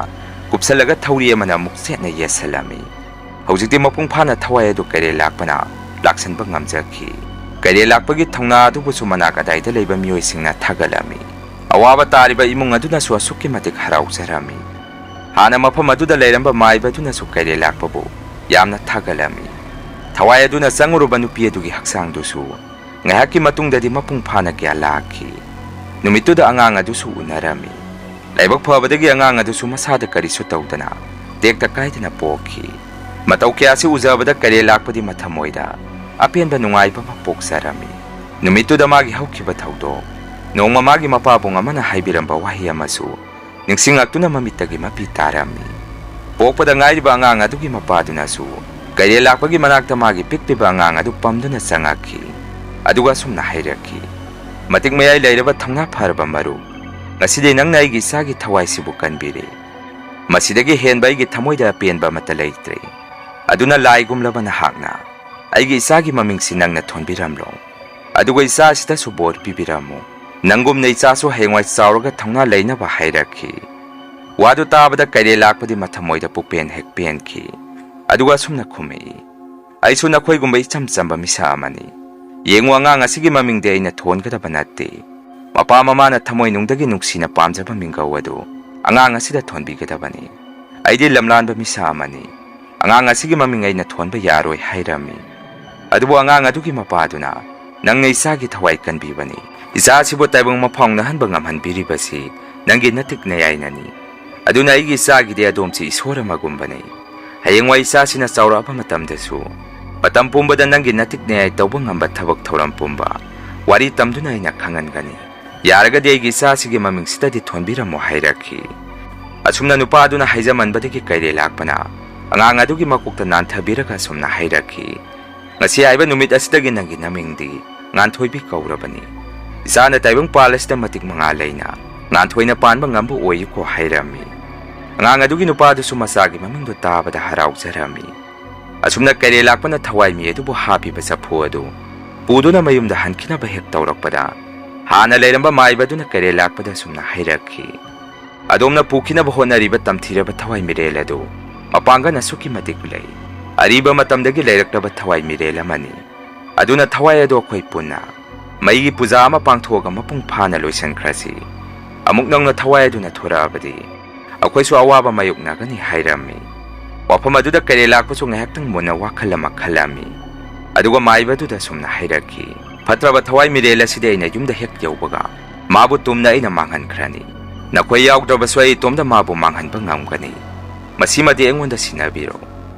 ꯀꯨꯞꯁꯜꯂꯒ ꯊꯧꯔꯤ ꯑꯃꯅ ꯑꯃꯨꯛ ꯆꯦꯠꯅ ꯌꯦꯠꯁꯜꯂꯝꯃꯤ꯫ ꯍꯧꯖꯤꯛꯇꯤ ꯃꯄꯨꯡ ꯐꯥꯅ ꯊꯋꯥꯏ ꯑꯗꯨ ꯀꯩꯔꯦꯜ ꯂꯥꯛꯄꯅ ꯂꯥꯛꯁꯟꯕ ꯉꯝꯖꯈꯤ꯫ ꯀꯩꯔꯦꯜ ꯂꯥꯛꯄꯒꯤ ꯊꯧꯅꯥ ꯑꯗꯨꯕꯨꯁꯨ ꯃꯅꯥꯛ ꯑꯗꯥꯏꯗ ꯂꯩꯕ ꯃꯤꯑꯣꯏꯁꯤꯡꯅ ꯊꯥꯒꯠꯂꯝꯃꯤ꯫ ꯑꯋꯥꯕ ꯇꯥꯔꯤꯕ ꯏꯃꯨꯡ ꯑꯗꯨꯅꯁꯨ ꯑꯁꯨꯛꯀꯤ ꯃꯇꯤꯛ ꯍꯔꯥꯎꯖꯔꯝꯃꯤ꯫ ꯍꯥꯟꯅ ꯃꯐꯝ ꯑꯗꯨꯗ ꯂꯩꯔꯝꯕ ꯃꯥꯏꯕ ꯑꯗꯨꯅꯁꯨ ꯀꯩꯔꯦꯜ ꯂꯥꯛꯄꯕꯨ ꯌꯥꯝꯅ ꯊꯥꯒꯠꯂꯝꯃꯤ꯫ ꯊꯋꯥꯏ ꯑꯗꯨꯅ ꯆꯪꯉꯨꯔꯨꯕ ꯅꯨꯄꯤ ꯑꯗꯨꯒꯤ ꯍꯛꯆꯥꯡꯗꯨꯁꯨ ꯉꯥꯏꯍꯥꯛꯀꯤ ꯃꯇꯨꯡꯗꯗꯤ ꯃꯄꯨꯡ ꯐꯥꯅ ꯒ꯭ꯌꯥꯟ ꯂꯥꯛꯈꯤ꯫ ꯅꯨꯃꯤꯠꯇꯨꯗ ꯑꯉꯥꯡ ꯑꯗꯨꯁꯨ ꯎꯅꯔꯝꯃꯤ꯫ ꯂꯥꯏꯕꯛ ꯐꯕꯗꯒꯤ ꯑꯉꯥꯡ ꯑꯗꯨꯁꯨ ꯃꯁꯥꯗ ꯀꯔꯤꯁꯨ ꯇꯧꯗꯅ ꯇꯦꯛꯇ ꯀꯥꯏꯗꯅ ꯄꯣꯛꯈꯤ꯫ ꯃꯇꯧ ꯀꯌꯥꯁꯤ ꯎꯖꯕꯗ ꯀꯩꯔꯦꯜ ꯂꯥꯛꯄꯗꯤ ꯃꯊꯃꯣꯏꯗ ꯑꯄꯦꯟꯕ ꯅꯨꯡꯉꯥꯏꯕ ꯑꯃ ꯄꯣꯛꯆꯔꯝꯃꯤ꯫ ꯅꯨꯃꯤꯠꯇꯨꯗ ꯃꯥꯒꯤ ꯍꯧꯈꯤꯕ ꯊꯧꯗꯣꯛ, ꯅꯣꯡꯃ ꯃꯥꯒꯤ ꯃꯄꯥꯕꯨꯡ ꯑꯃꯅ ꯍꯥꯏꯕꯤꯔꯝꯕ ꯋꯥꯍꯩ ꯑꯃꯁꯨ ꯅꯤꯡꯁꯤꯡꯂꯛꯇꯨꯅ ꯃꯃꯤꯠꯇꯒꯤ ꯃꯄꯤ ꯇꯥꯔꯝꯃꯤ꯫ ꯄꯣꯛꯄꯗ ꯉꯥꯏꯔꯤꯕ ꯑꯉꯥꯡ ꯑꯗꯨꯒꯤ ꯃꯄꯥꯗꯨꯅꯁꯨ ꯀꯩꯔꯦꯜ ꯂꯥꯛꯄꯒꯤ ꯃꯅꯥꯛꯇ ꯃꯥꯒꯤ ꯄꯤꯛꯂꯤꯕ ꯑꯉꯥꯡ ꯑꯗꯨ ꯄꯝꯗꯨꯅ ꯆꯪꯉꯛꯈꯤ꯫ ꯑꯗꯨꯒ ꯑꯁꯨꯝꯅ ꯍꯥꯏꯔꯛꯈꯤ, "ꯃꯇꯤꯛ ꯃꯌꯥꯏ ꯂꯩꯔꯕ ꯊꯧꯅꯥ ꯐꯔꯕ ꯃꯔꯨꯞ, ꯉꯁꯤꯗꯤ ꯅꯪꯅ ꯑꯩꯒꯤ ꯏꯆꯥꯒꯤ ꯊꯋꯥꯏꯁꯤꯕꯨ ꯀꯟꯕꯤꯔꯦ꯫ ꯃꯁꯤꯗꯒꯤ ꯍꯦꯟꯕ ꯑꯩꯒꯤ ꯊꯃꯣꯏꯗ ꯑꯄꯦꯟꯕ ꯑꯃꯠꯇ ꯂꯩꯇ꯭ꯔꯦ꯫ ꯑꯗꯨꯅ ꯂꯥꯏꯒꯨꯝꯂꯕ ꯅꯍꯥꯛꯅ ꯑꯩꯒꯤ ꯏꯆꯥꯒꯤ ꯃꯃꯤꯡꯁꯤ ꯅꯪꯅ ꯊꯣꯟꯕꯤꯔꯝꯂꯣ꯫ ꯑꯗꯨꯒ ꯏꯆꯥ ꯑꯁꯤꯗꯁꯨ ꯕꯣꯔ ꯄꯤꯕꯤꯔꯝꯃꯨ꯫ ꯅꯪꯒꯨꯝꯅ ꯏꯆꯥꯁꯨ ꯍꯌꯦꯡꯋꯥꯏ ꯆꯥꯎꯔꯒ ꯊꯧꯅꯥ ꯂꯩꯅꯕ" ꯍꯥꯏꯔꯛꯈꯤ꯫ ꯋꯥꯗꯨ ꯇꯥꯕꯗ ꯀꯩꯔꯦꯜ ꯂꯥꯛꯄꯗꯤ ꯃꯊꯃꯣꯏꯗ ꯄꯨꯛꯄꯦꯟ ꯍꯦꯛ ꯄꯦꯟꯈꯤ꯫ ꯑꯗꯨꯒ ꯑꯁꯨꯝꯅ ꯈꯨꯝꯃꯛꯏ, "ꯑꯩꯁꯨ ꯅꯈꯣꯏꯒꯨꯝꯕ ꯏꯆꯝ ꯆꯝꯕ ꯃꯤꯁꯛ ꯑꯃꯅꯤ꯫ ꯌꯦꯡꯉꯨ, ꯑꯉꯥꯡ ꯑꯁꯤꯒꯤ ꯃꯃꯤꯡꯗꯤ ꯑꯩꯅ ꯊꯣꯟꯒꯗꯕ ꯅꯠꯇꯦ꯫ ꯃꯄꯥ ꯃꯃꯥꯅ ꯊꯃꯣꯏꯅꯨꯡꯗꯒꯤ ꯅꯨꯡꯁꯤꯅ ꯄꯥꯝꯖꯕ ꯃꯤꯡꯒꯧ ꯑꯗꯨ ꯑꯉꯥꯡ ꯑꯁꯤꯗ ꯊꯣꯟꯕꯤꯒꯗꯕꯅꯤ꯫ ꯑꯩꯗꯤ ꯂꯝꯂꯥꯟꯕ ꯃꯤꯁꯛ ꯑꯃꯅꯤ꯫ ꯑꯉꯥꯡ ꯑꯁꯤꯒꯤ ꯃꯃꯤꯡ ꯑꯩꯅ ꯊꯣꯟꯕ ꯌꯥꯔꯣꯏ" ꯍꯥꯏꯔꯝꯃꯤ꯫ ꯑꯗꯨꯕꯨ ꯑꯉꯥꯡ ꯑꯗꯨꯒꯤ ꯃꯄꯥꯗꯨꯅ, "ꯅꯪꯅ ꯏꯆꯥꯒꯤ ꯊꯋꯥꯏ ꯀꯟꯕꯤꯕꯅꯤ꯫ ꯏꯆꯥ ꯑꯁꯤꯕꯨ ꯇꯥꯏꯕꯪ ꯃꯐꯥꯎ ꯅꯥꯍꯟꯕ ꯉꯝꯍꯟꯕꯤꯔꯤꯕꯁꯤ ꯅꯪꯒꯤ ꯅꯇꯤꯛ ꯅꯌꯥꯏꯅꯅꯤ꯫ ꯑꯗꯨꯅ ꯑꯩꯒꯤ ꯏꯆꯥꯒꯤꯗꯤ ꯑꯗꯣꯝꯁꯤ ꯏꯁꯣꯔ ꯑꯃꯒꯨꯝꯕꯅꯤ꯫ ꯍꯌꯦꯡꯋꯥꯏ ꯏꯆꯥꯁꯤꯅ ꯆꯥꯎꯔꯛꯑꯕ ꯃꯇꯝꯗꯁꯨ ꯃꯇꯝ ꯄꯨꯝꯕꯗ ꯅꯪꯒꯤ ꯅꯇꯤꯛ ꯅꯌꯥꯏ ꯇꯧꯕ ꯉꯝꯕ ꯊꯕꯛ ꯊꯧꯔꯝ ꯄꯨꯝꯕ ꯋꯥꯔꯤ ꯇꯝꯗꯨꯅ ꯑꯩꯅ ꯈꯪꯍꯟꯒꯅꯤ꯫ ꯌꯥꯔꯒꯗꯤ ꯑꯩꯒꯤ ꯏꯆꯥꯁꯤꯒꯤ ꯃꯃꯤꯡꯁꯤꯗꯗꯤ ꯊꯣꯟꯕꯤꯔꯝꯃꯨ" ꯍꯥꯏꯔꯛꯈꯤ꯫ ꯑꯁꯨꯝꯅ ꯅꯨꯄꯥꯗꯨꯅ ꯍꯥꯏꯖꯃꯟꯕꯗꯒꯤ ꯀꯩꯔꯦꯜ ꯂꯥꯛꯄꯅ ꯑꯉꯥꯡ ꯑꯗꯨꯒꯤ ꯃꯀꯣꯛꯇ ꯅꯥꯟꯊꯕꯤꯔꯒ ꯑꯁꯨꯝꯅ ꯍꯥꯏꯔꯛꯈꯤ, "ꯉꯁꯤ ꯍꯥꯏꯕ ꯅꯨꯃꯤꯠ ꯑꯁꯤꯗꯒꯤ ꯅꯪꯒꯤ ꯅꯃꯤꯡꯗꯤ ꯉꯥꯟꯊꯣꯏꯕꯤ ꯀꯧꯔꯕꯅꯤ꯫ ꯏꯆꯥꯅ ꯇꯥꯏꯕꯪ ꯄꯥꯜ ꯑꯁꯤꯗ ꯃꯇꯤꯛ ꯃꯉꯥ ꯂꯩꯅ ꯉꯥꯟꯊꯣꯏꯅ ꯄꯥꯟꯕ ꯉꯝꯕ ꯑꯣꯏꯌꯨꯀꯣ" ꯍꯥꯏꯔꯝꯃꯤ꯫ ꯑꯉꯥꯡ ꯑꯗꯨꯒꯤ ꯅꯨꯄꯥꯗꯨꯁꯨ ꯃꯆꯥꯒꯤ ꯃꯃꯤꯡꯗꯨ ꯇꯥꯕꯗ ꯍꯔꯥꯎꯖꯔꯝꯃꯤ꯫ ꯑꯁꯨꯝꯅ ꯀꯩꯔꯦꯜ ꯂꯥꯛꯄꯅ ꯊꯋꯥꯏꯃꯤ ꯑꯗꯨꯕꯨ ꯍꯥꯞꯄꯤꯕ ꯆꯐꯨ ꯑꯗꯨ ꯄꯨꯗꯨꯅ ꯃꯌꯨꯝꯗ ꯍꯟꯈꯤꯅꯕ ꯍꯦꯛ ꯇꯧꯔꯛꯄꯗ, ꯍꯥꯟꯅ ꯂꯩꯔꯝꯕ ꯃꯥꯏꯕ ꯑꯗꯨꯅ ꯀꯩꯔꯦꯜ ꯂꯥꯛꯄꯗ ꯑꯁꯨꯝꯅ ꯍꯥꯏꯔꯛꯈꯤ, "ꯑꯗꯣꯝꯅ ꯄꯨꯈꯤꯅꯕ ꯍꯣꯠꯅꯔꯤꯕ ꯇꯝꯊꯤꯔꯕ ꯊꯋꯥꯏ ꯃꯤꯔꯦꯜ ꯑꯗꯨ ꯃꯄꯥꯡꯒꯜ ꯑꯁꯨꯛꯀꯤ ꯃꯇꯤꯛ ꯂꯩ꯫ ꯑꯔꯤꯕ ꯃꯇꯝꯗꯒꯤ ꯂꯩꯔꯛꯂꯕ ꯊꯋꯥꯏ ꯃꯤꯔꯦꯜ ꯑꯃꯅꯤ꯫ ꯑꯗꯨꯅ ꯊꯋꯥꯏ ꯑꯗꯨ ꯑꯩꯈꯣꯏ ꯄꯨꯟꯅ ꯃꯩꯒꯤ ꯄꯨꯖꯥ ꯑꯃ ꯄꯥꯡꯊꯣꯛꯑꯒ ꯃꯄꯨꯡ ꯐꯥꯅ ꯂꯣꯏꯁꯤꯟꯈ꯭ꯔꯁꯤ꯫ ꯑꯃꯨꯛ ꯅꯧꯅ ꯊꯋꯥꯏ ꯑꯗꯨꯅ ꯊꯣꯔꯛꯑꯕꯗꯤ ꯑꯩꯈꯣꯏꯁꯨ ꯑꯋꯥꯕ ꯃꯥꯌꯣꯛꯅꯒꯅꯤ ꯍꯥꯏꯔꯝꯃꯤ꯫ ꯋꯥꯐꯝ ꯑꯗꯨꯗ ꯀꯩꯔꯦꯜ ꯂꯥꯛꯄꯁꯨ ꯉꯥꯏꯍꯥꯛꯇꯪ ꯃꯨꯟꯅ ꯋꯥꯈꯜ ꯑꯃ ꯈꯜꯂꯝꯃꯤ꯫ ꯑꯗꯨꯒ ꯃꯥꯏꯕ ꯑꯗꯨꯗ ꯁꯨꯝꯅ ꯍꯥꯏꯔꯛꯈꯤ, "ꯐꯠꯇ꯭ꯔꯕ ꯊꯋꯥꯏ ꯃꯤꯔꯦꯜ ꯑꯁꯤꯗꯤ ꯑꯩꯅ ꯌꯨꯝꯗ ꯍꯦꯛ ꯌꯧꯕꯒ ꯃꯥꯕꯨ ꯇꯨꯝꯅ ꯑꯩꯅ ꯃꯥꯡꯍꯟꯈ꯭ꯔꯅꯤ꯫ ꯅꯈꯣꯏ ꯌꯥꯎꯗ꯭ꯔꯕꯁꯨ ꯑꯩ ꯏꯇꯣꯝꯗ ꯃꯥꯕꯨ ꯃꯥꯡꯍꯟꯕ ꯉꯝꯒꯅꯤ꯫ ꯃꯁꯤꯃꯗꯤ ꯑꯩꯉꯣꯟꯗ ꯁꯤꯟꯅꯕꯤꯔꯣ꯫"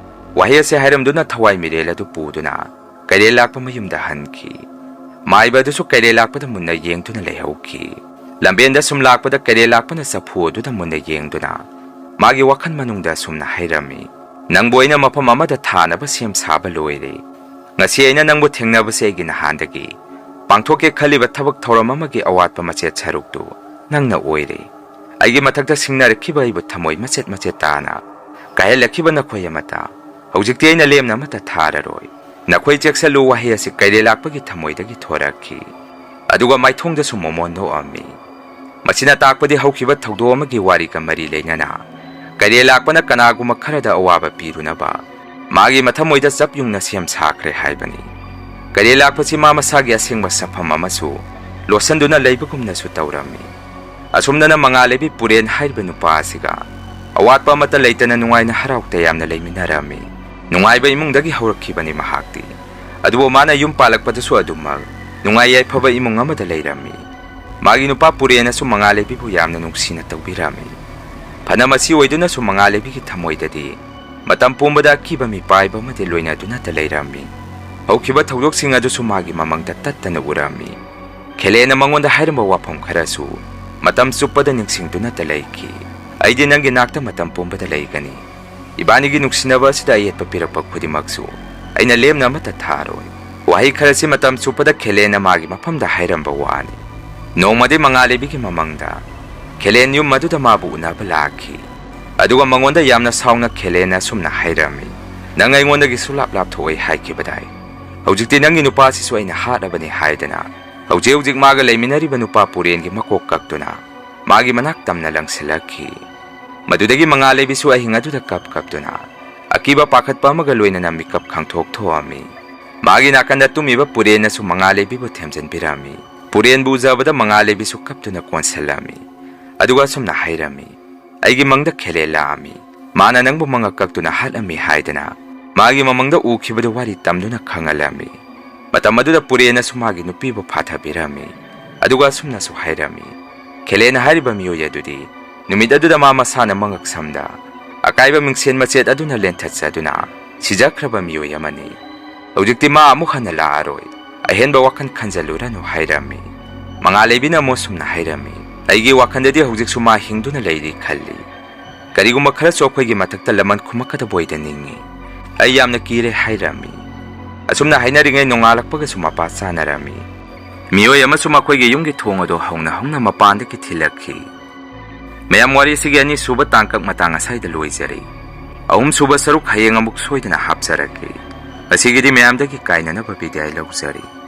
ꯋꯥꯍꯩ ꯑꯁꯤ ꯍꯥꯏꯔꯝꯗꯨꯅ ꯊꯋꯥꯏ ꯃꯤꯔꯦꯜ ꯑꯗꯨ ꯄꯨꯗꯨꯅ ꯀꯩꯔꯦꯜ ꯂꯥꯛꯄ ꯃꯌꯨꯝꯗ ꯍꯟꯈꯤ꯫ ꯃꯥꯏꯕ ꯑꯗꯨꯁꯨ ꯀꯩꯔꯦꯜ ꯂꯥꯛꯄꯗ ꯃꯨꯟꯅ ꯌꯦꯡꯗꯨꯅ ꯂꯩꯍꯧꯈꯤ꯫ ꯂꯝꯕꯦꯟꯗ ꯁꯨꯝ ꯂꯥꯛꯄꯗ ꯀꯩꯔꯦꯜ ꯂꯥꯛꯄꯅ ꯆꯐꯨ ꯑꯗꯨꯗ ꯃꯨꯟꯅ ꯌꯦꯡꯗꯨꯅ ꯃꯥꯒꯤ ꯋꯥꯈꯜ ꯃꯅꯨꯡꯗ ꯑꯁꯨꯝꯅ ꯍꯥꯏꯔꯝꯃꯤ, "ꯅꯪꯕꯨ ꯑꯩꯅ ꯃꯐꯝ ꯑꯃꯗ ꯊꯥꯅꯕ ꯁꯦꯝ ꯁꯥꯕ ꯂꯣꯏꯔꯦ꯫ ꯉꯁꯤ ꯑꯩꯅ ꯅꯪꯕꯨ ꯊꯦꯡꯅꯕꯁꯦ ꯑꯩꯒꯤ ꯅꯍꯥꯟꯗꯒꯤ ꯄꯥꯡꯊꯣꯛꯀꯦ ꯈꯜꯂꯤꯕ ꯊꯕꯛ ꯊꯧꯔꯝ ꯑꯃꯒꯤ ꯑꯋꯥꯠꯄ ꯃꯆꯦꯠ ꯁꯔꯨꯛꯇꯨ ꯅꯪꯅ ꯑꯣꯏꯔꯦ꯫ ꯑꯩꯒꯤ ꯃꯊꯛꯇ ꯁꯤꯡꯅꯔꯛꯈꯤꯕ ꯑꯩꯕꯨ ꯊꯃꯣꯏ ꯃꯆꯦꯠ ꯃꯆꯦꯠ ꯇꯥꯅ ꯀꯥꯏꯍꯜꯂꯛꯈꯤꯕ ꯅꯈꯣꯏ ꯑꯃꯠꯇ ꯍꯧꯖꯤꯛꯇꯤ ꯑꯩꯅ ꯂꯦꯝꯅ ꯑꯃꯠꯇ ꯊꯥꯔꯔꯣꯏ꯫ ꯅꯈꯣꯏ ꯆꯦꯛꯁꯜꯂꯨ" ꯋꯥꯍꯩ ꯑꯁꯤ ꯀꯩꯔꯦꯜ ꯂꯥꯛꯄꯒꯤ ꯊꯃꯣꯏꯗꯒꯤ ꯊꯣꯔꯛꯈꯤ꯫ ꯑꯗꯨꯒ ꯃꯥꯏꯊꯣꯡꯗꯁꯨ ꯃꯣꯃꯣꯟ ꯅꯣꯛꯑꯝꯃꯤ꯫ ꯃꯁꯤꯅ ꯇꯥꯛꯄꯗꯤ ꯍꯧꯈꯤꯕ ꯊꯧꯗꯣꯛ ꯑꯃꯒꯤ ꯋꯥꯔꯤꯒ ꯃꯔꯤ ꯂꯩꯅꯅ ꯀꯩꯔꯦꯜ ꯂꯥꯛꯄꯅ ꯀꯅꯥꯒꯨꯝꯕ ꯈꯔꯗ ꯑꯋꯥꯕ ꯄꯤꯔꯨꯅꯕ ꯃꯥꯒꯤ ꯃꯊꯃꯣꯏꯗ ꯆꯞ ꯌꯨꯡꯅ ꯁꯦꯝ ꯁꯥꯈ꯭ꯔꯦ ꯍꯥꯏꯕꯅꯤ꯫ ꯀꯩꯔꯦꯜ ꯂꯥꯛꯄꯁꯤ ꯃꯥ ꯃꯁꯥꯒꯤ ꯑꯁꯦꯡꯕ ꯁꯛꯐꯝ ꯑꯃꯁꯨ ꯂꯣꯠꯁꯤꯟꯗꯨꯅ ꯂꯩꯕꯒꯨꯝꯅꯁꯨ ꯇꯧꯔꯝꯃꯤ꯫ ꯑꯁꯨꯝꯅꯅ ꯃꯉꯥꯜꯂꯩꯕꯤ ꯄꯨꯔꯦꯟ ꯍꯥꯏꯔꯤꯕ ꯅꯨꯄꯥ ꯑꯁꯤꯒ ꯑꯋꯥꯠꯄ ꯑꯃꯠꯇ ꯂꯩꯇꯅ ꯅꯨꯡꯉꯥꯏꯅ ꯍꯔꯥꯎ ꯇꯌꯥꯝꯅ ꯂꯩꯃꯤꯟꯅꯔꯝꯃꯤ꯫ ꯅꯨꯡꯉꯥꯏꯕ ꯏꯃꯨꯡꯗꯒꯤ ꯍꯧꯔꯛꯈꯤꯕꯅꯤ ꯃꯍꯥꯛꯇꯤ꯫ ꯑꯗꯨꯕꯨ ꯃꯥꯅ ꯌꯨꯝ ꯄꯥꯜꯂꯛꯄꯗꯁꯨ ꯑꯗꯨꯃꯛ ꯅꯨꯡꯉꯥꯏ ꯌꯥꯏꯐꯕ ꯏꯃꯨꯡ ꯑꯃꯗ ꯂꯩꯔꯝꯃꯤ꯫ ꯃꯥꯒꯤ ꯅꯨꯄꯥ ꯄꯨꯔꯦꯟꯅꯁꯨ ꯃꯉꯥꯜꯂꯩꯕꯤꯕꯨ ꯌꯥꯝꯅ ꯅꯨꯡꯁꯤꯅ ꯇꯧꯕꯤꯔꯝꯃꯤ꯫ ꯐꯅ ꯃꯁꯤ ꯑꯣꯏꯗꯨꯅꯁꯨ ꯃꯉꯥꯜꯂꯩꯕꯤꯒꯤ ꯊꯃꯣꯏꯗꯗꯤ ꯃꯇꯝ ꯄꯨꯝꯕꯗ ꯑꯀꯤꯕ ꯃꯤꯄꯥꯏꯕ ꯑꯃꯗꯤ ꯂꯣꯏꯅꯗꯨꯅꯇ ꯂꯩꯔꯝꯃꯤ꯫ ꯍꯧꯈꯤꯕ ꯊꯧꯗꯣꯛꯁꯤꯡ ꯑꯗꯨꯁꯨ ꯃꯥꯒꯤ ꯃꯃꯪꯗ ꯇꯠꯇꯅ ꯎꯔꯝꯃꯤ꯫ ꯈꯦꯂꯦꯟꯅ ꯃꯉꯣꯟꯗ ꯍꯥꯏꯔꯝꯕ ꯋꯥꯐꯝ ꯈꯔꯁꯨ ꯃꯇꯝ ꯆꯨꯞꯄꯗ ꯅꯤꯡꯁꯤꯡꯗꯨꯅꯇ ꯂꯩꯈꯤ꯫ "ꯑꯩꯗꯤ ꯅꯪꯒꯤ ꯅꯥꯛꯇ ꯃꯇꯝ ꯄꯨꯝꯕꯗ ꯂꯩꯒꯅꯤ꯫ ꯏꯕꯥꯅꯤꯒꯤ ꯅꯨꯡꯁꯤꯅꯕ ꯑꯁꯤꯗ ꯑꯌꯦꯠꯄ ꯄꯤꯔꯛꯄ ꯈꯨꯗꯤꯡꯃꯛꯁꯨ ꯑꯩꯅ ꯂꯦꯝꯅ ꯑꯃꯠꯇ ꯊꯥꯔꯣꯏ꯫" ꯋꯥꯍꯩ ꯈꯔꯁꯤ ꯃꯇꯝ ꯆꯨꯞꯄꯗ ꯈꯦꯂꯦꯟꯅ ꯃꯥꯒꯤ ꯃꯐꯝꯗ ꯍꯥꯏꯔꯝꯕ ꯋꯥꯅꯤ꯫ ꯅꯣꯡꯃꯗꯤ ꯃꯉꯥꯂꯩꯕꯤꯒꯤ ꯃꯃꯪꯗ ꯈꯦꯂꯦꯟ ꯌꯨꯝ ꯑꯗꯨꯗ ꯃꯥꯕꯨ ꯎꯅꯕ ꯂꯥꯛꯈꯤ꯫ ꯑꯗꯨꯒ ꯃꯉꯣꯟꯗ ꯌꯥꯝꯅ ꯁꯥꯎꯅ ꯈꯦꯂꯦꯟꯅ ꯑꯁꯨꯝꯅ ꯍꯥꯏꯔꯝꯃꯤ, "ꯅꯪ ꯑꯩꯉꯣꯟꯗꯒꯤ ꯁꯨꯡꯂꯥꯞ ꯂꯥꯞꯊꯣꯛꯑꯣꯏ ꯍꯥꯏꯈꯤꯕꯗꯥꯏ? ꯍꯧꯖꯤꯛꯇꯤ ꯅꯪꯒꯤ ꯅꯨꯄꯥꯁꯤꯁꯨ ꯑꯩꯅ ꯍꯥꯠꯂꯕꯅꯤ" ꯍꯥꯏꯗꯅ ꯍꯧꯖꯤꯛ ꯍꯧꯖꯤꯛ ꯃꯥꯒ ꯂꯩꯃꯤꯟꯅꯔꯤꯕ ꯅꯨꯄꯥ ꯄꯨꯔꯦꯟꯒꯤ ꯃꯀꯣꯛ ꯀꯛꯇꯨꯅ ꯃꯥꯒꯤ ꯃꯅꯥꯛ ꯇꯝꯅ ꯂꯪꯁꯤꯜꯂꯛꯈꯤ꯫ ꯃꯗꯨꯗꯒꯤ ꯃꯉꯥꯂꯩꯕꯤꯁꯨ ꯑꯍꯤꯡ ꯑꯗꯨꯗ ꯀꯞ ꯀꯞꯇꯨꯅ ꯑꯀꯤꯕ ꯄꯥꯈꯠꯄ ꯑꯃꯒ ꯂꯣꯏꯅꯅ ꯃꯤꯀꯞ ꯈꯪꯊꯣꯛ ꯊꯣꯛꯑꯝꯃꯤ꯫ ꯃꯥꯒꯤ ꯅꯥꯀꯟꯗ ꯇꯨꯝꯃꯤꯕ ꯄꯨꯔꯦꯟꯅꯁꯨ ꯃꯉꯥꯜꯂꯩꯕꯤꯕꯨ ꯊꯦꯝꯖꯤꯟꯕꯤꯔꯝꯃꯤ꯫ ꯄꯨꯔꯦꯟꯕꯨ ꯎꯖꯕꯗ ꯃꯉꯥꯜꯂꯩꯕꯤꯁꯨ ꯀꯞꯇꯨꯅ ꯀꯣꯟꯁꯤꯜꯂꯝꯃꯤ꯫ ꯑꯗꯨꯒ ꯑꯁꯨꯝꯅ ꯍꯥꯏꯔꯝꯃꯤ, "ꯑꯩꯒꯤ ꯃꯪꯗ ꯈꯦꯂꯦ ꯂꯥꯛꯑꯝꯃꯤ꯫ ꯃꯥꯅ ꯅꯪꯕꯨ ꯃꯉꯛ ꯀꯛꯇꯨꯅ ꯍꯥꯠꯂꯝꯃꯤ ꯍꯥꯏꯗꯅ ꯃꯥꯒꯤ ꯃꯃꯪꯗ ꯎꯈꯤꯕꯗꯨ ꯋꯥꯔꯤ ꯇꯝꯗꯨꯅ ꯈꯪꯍꯜꯂꯝꯃꯤ꯫ ꯃꯇꯝ ꯑꯗꯨꯗ ꯄꯨꯔꯦꯟꯅꯁꯨ ꯃꯥꯒꯤ ꯅꯨꯄꯤꯕꯨ ꯐꯥꯊꯕꯤꯔꯝꯃꯤ꯫ ꯑꯗꯨꯒ ꯑꯁꯨꯝꯅꯁꯨ ꯍꯥꯏꯔꯝꯃꯤ, ꯈꯦꯂꯦꯟ ꯍꯥꯏꯔꯤꯕ ꯃꯤꯑꯣꯏ ꯑꯗꯨꯗꯤ ꯅꯨꯃꯤꯠ ꯑꯗꯨꯗ ꯃꯥ ꯃꯁꯥꯅ ꯃꯉꯛ ꯁꯝꯗ ꯑꯀꯥꯏꯕ ꯃꯤꯡꯁꯦꯟ ꯃꯆꯦꯠ ꯑꯗꯨꯅ ꯂꯦꯟꯊꯠꯆꯗꯨꯅ ꯁꯤꯖꯈ꯭ꯔꯕ ꯃꯤꯑꯣꯏ ꯑꯃꯅꯤ꯫ ꯍꯧꯖꯤꯛꯇꯤ ꯃꯥ ꯑꯃꯨꯛ ꯍꯟꯅ ꯂꯥꯛꯑꯔꯣꯏ꯫ ꯑꯍꯦꯟꯕ ꯋꯥꯈꯜ ꯈꯟꯖꯜꯂꯨꯔꯅꯨ" ꯍꯥꯏꯔꯝꯃꯤ꯫ ꯃꯉꯥꯜꯂꯩꯕꯤꯅ ꯑꯃꯨꯛ ꯁꯨꯝꯅ ꯍꯥꯏꯔꯝꯃꯤ, "ꯑꯩꯒꯤ ꯋꯥꯈꯜꯗꯗꯤ ꯍꯧꯖꯤꯛꯁꯨ ꯃꯥ ꯍꯤꯡꯗꯨꯅ ꯂꯩꯔꯤ ꯈꯜꯂꯤ꯫ ꯀꯔꯤꯒꯨꯝꯕ ꯈꯔꯁꯨ ꯑꯩꯈꯣꯏꯒꯤ ꯃꯊꯛꯇ ꯂꯃꯟ ꯈꯨꯝꯃꯛꯀꯗꯕ ꯑꯣꯏꯗ ꯅꯤꯡꯏ꯫ ꯑꯩ ꯌꯥꯝꯅ ꯀꯤꯔꯦ" ꯍꯥꯏꯔꯝꯃꯤ꯫ ꯑꯁꯨꯝꯅ ꯍꯥꯏꯅꯔꯤꯉꯩ ꯅꯣꯡꯉꯥꯜꯂꯛꯄꯒꯁꯨ ꯃꯄꯥ ꯆꯥꯅꯔꯝꯃꯤ꯫ ꯃꯤꯑꯣꯏ ꯑꯃꯁꯨ ꯃꯈꯣꯏꯒꯤ ꯌꯨꯝꯒꯤ ꯊꯣꯡ ꯑꯗꯨ ꯍꯧꯅ ꯍꯧꯅ ꯃꯄꯥꯟꯗꯒꯤ ꯊꯤꯜꯂꯛꯈꯤ꯫ ꯃꯌꯥꯝ, ꯋꯥꯔꯤ ꯑꯁꯤꯒꯤ ꯑꯅꯤꯁꯨꯕ ꯇꯥꯡꯀꯛ ꯃꯇꯥꯡ ꯑꯁꯥꯏꯗ ꯂꯣꯏꯖꯔꯦ꯫ ꯑꯍꯨꯝꯁꯨꯕ ꯁꯔꯨꯛ ꯍꯌꯦꯡ ꯑꯃꯨꯛ ꯁꯣꯏꯗꯅ ꯍꯥꯞꯆꯔꯛꯀꯦ꯫ ꯉꯁꯤꯒꯤꯗꯤ ꯃꯌꯥꯝꯗꯒꯤ ꯀꯥꯏꯅꯅꯕ ꯕꯤꯗꯥꯏ ꯂꯧꯖꯔꯦ꯫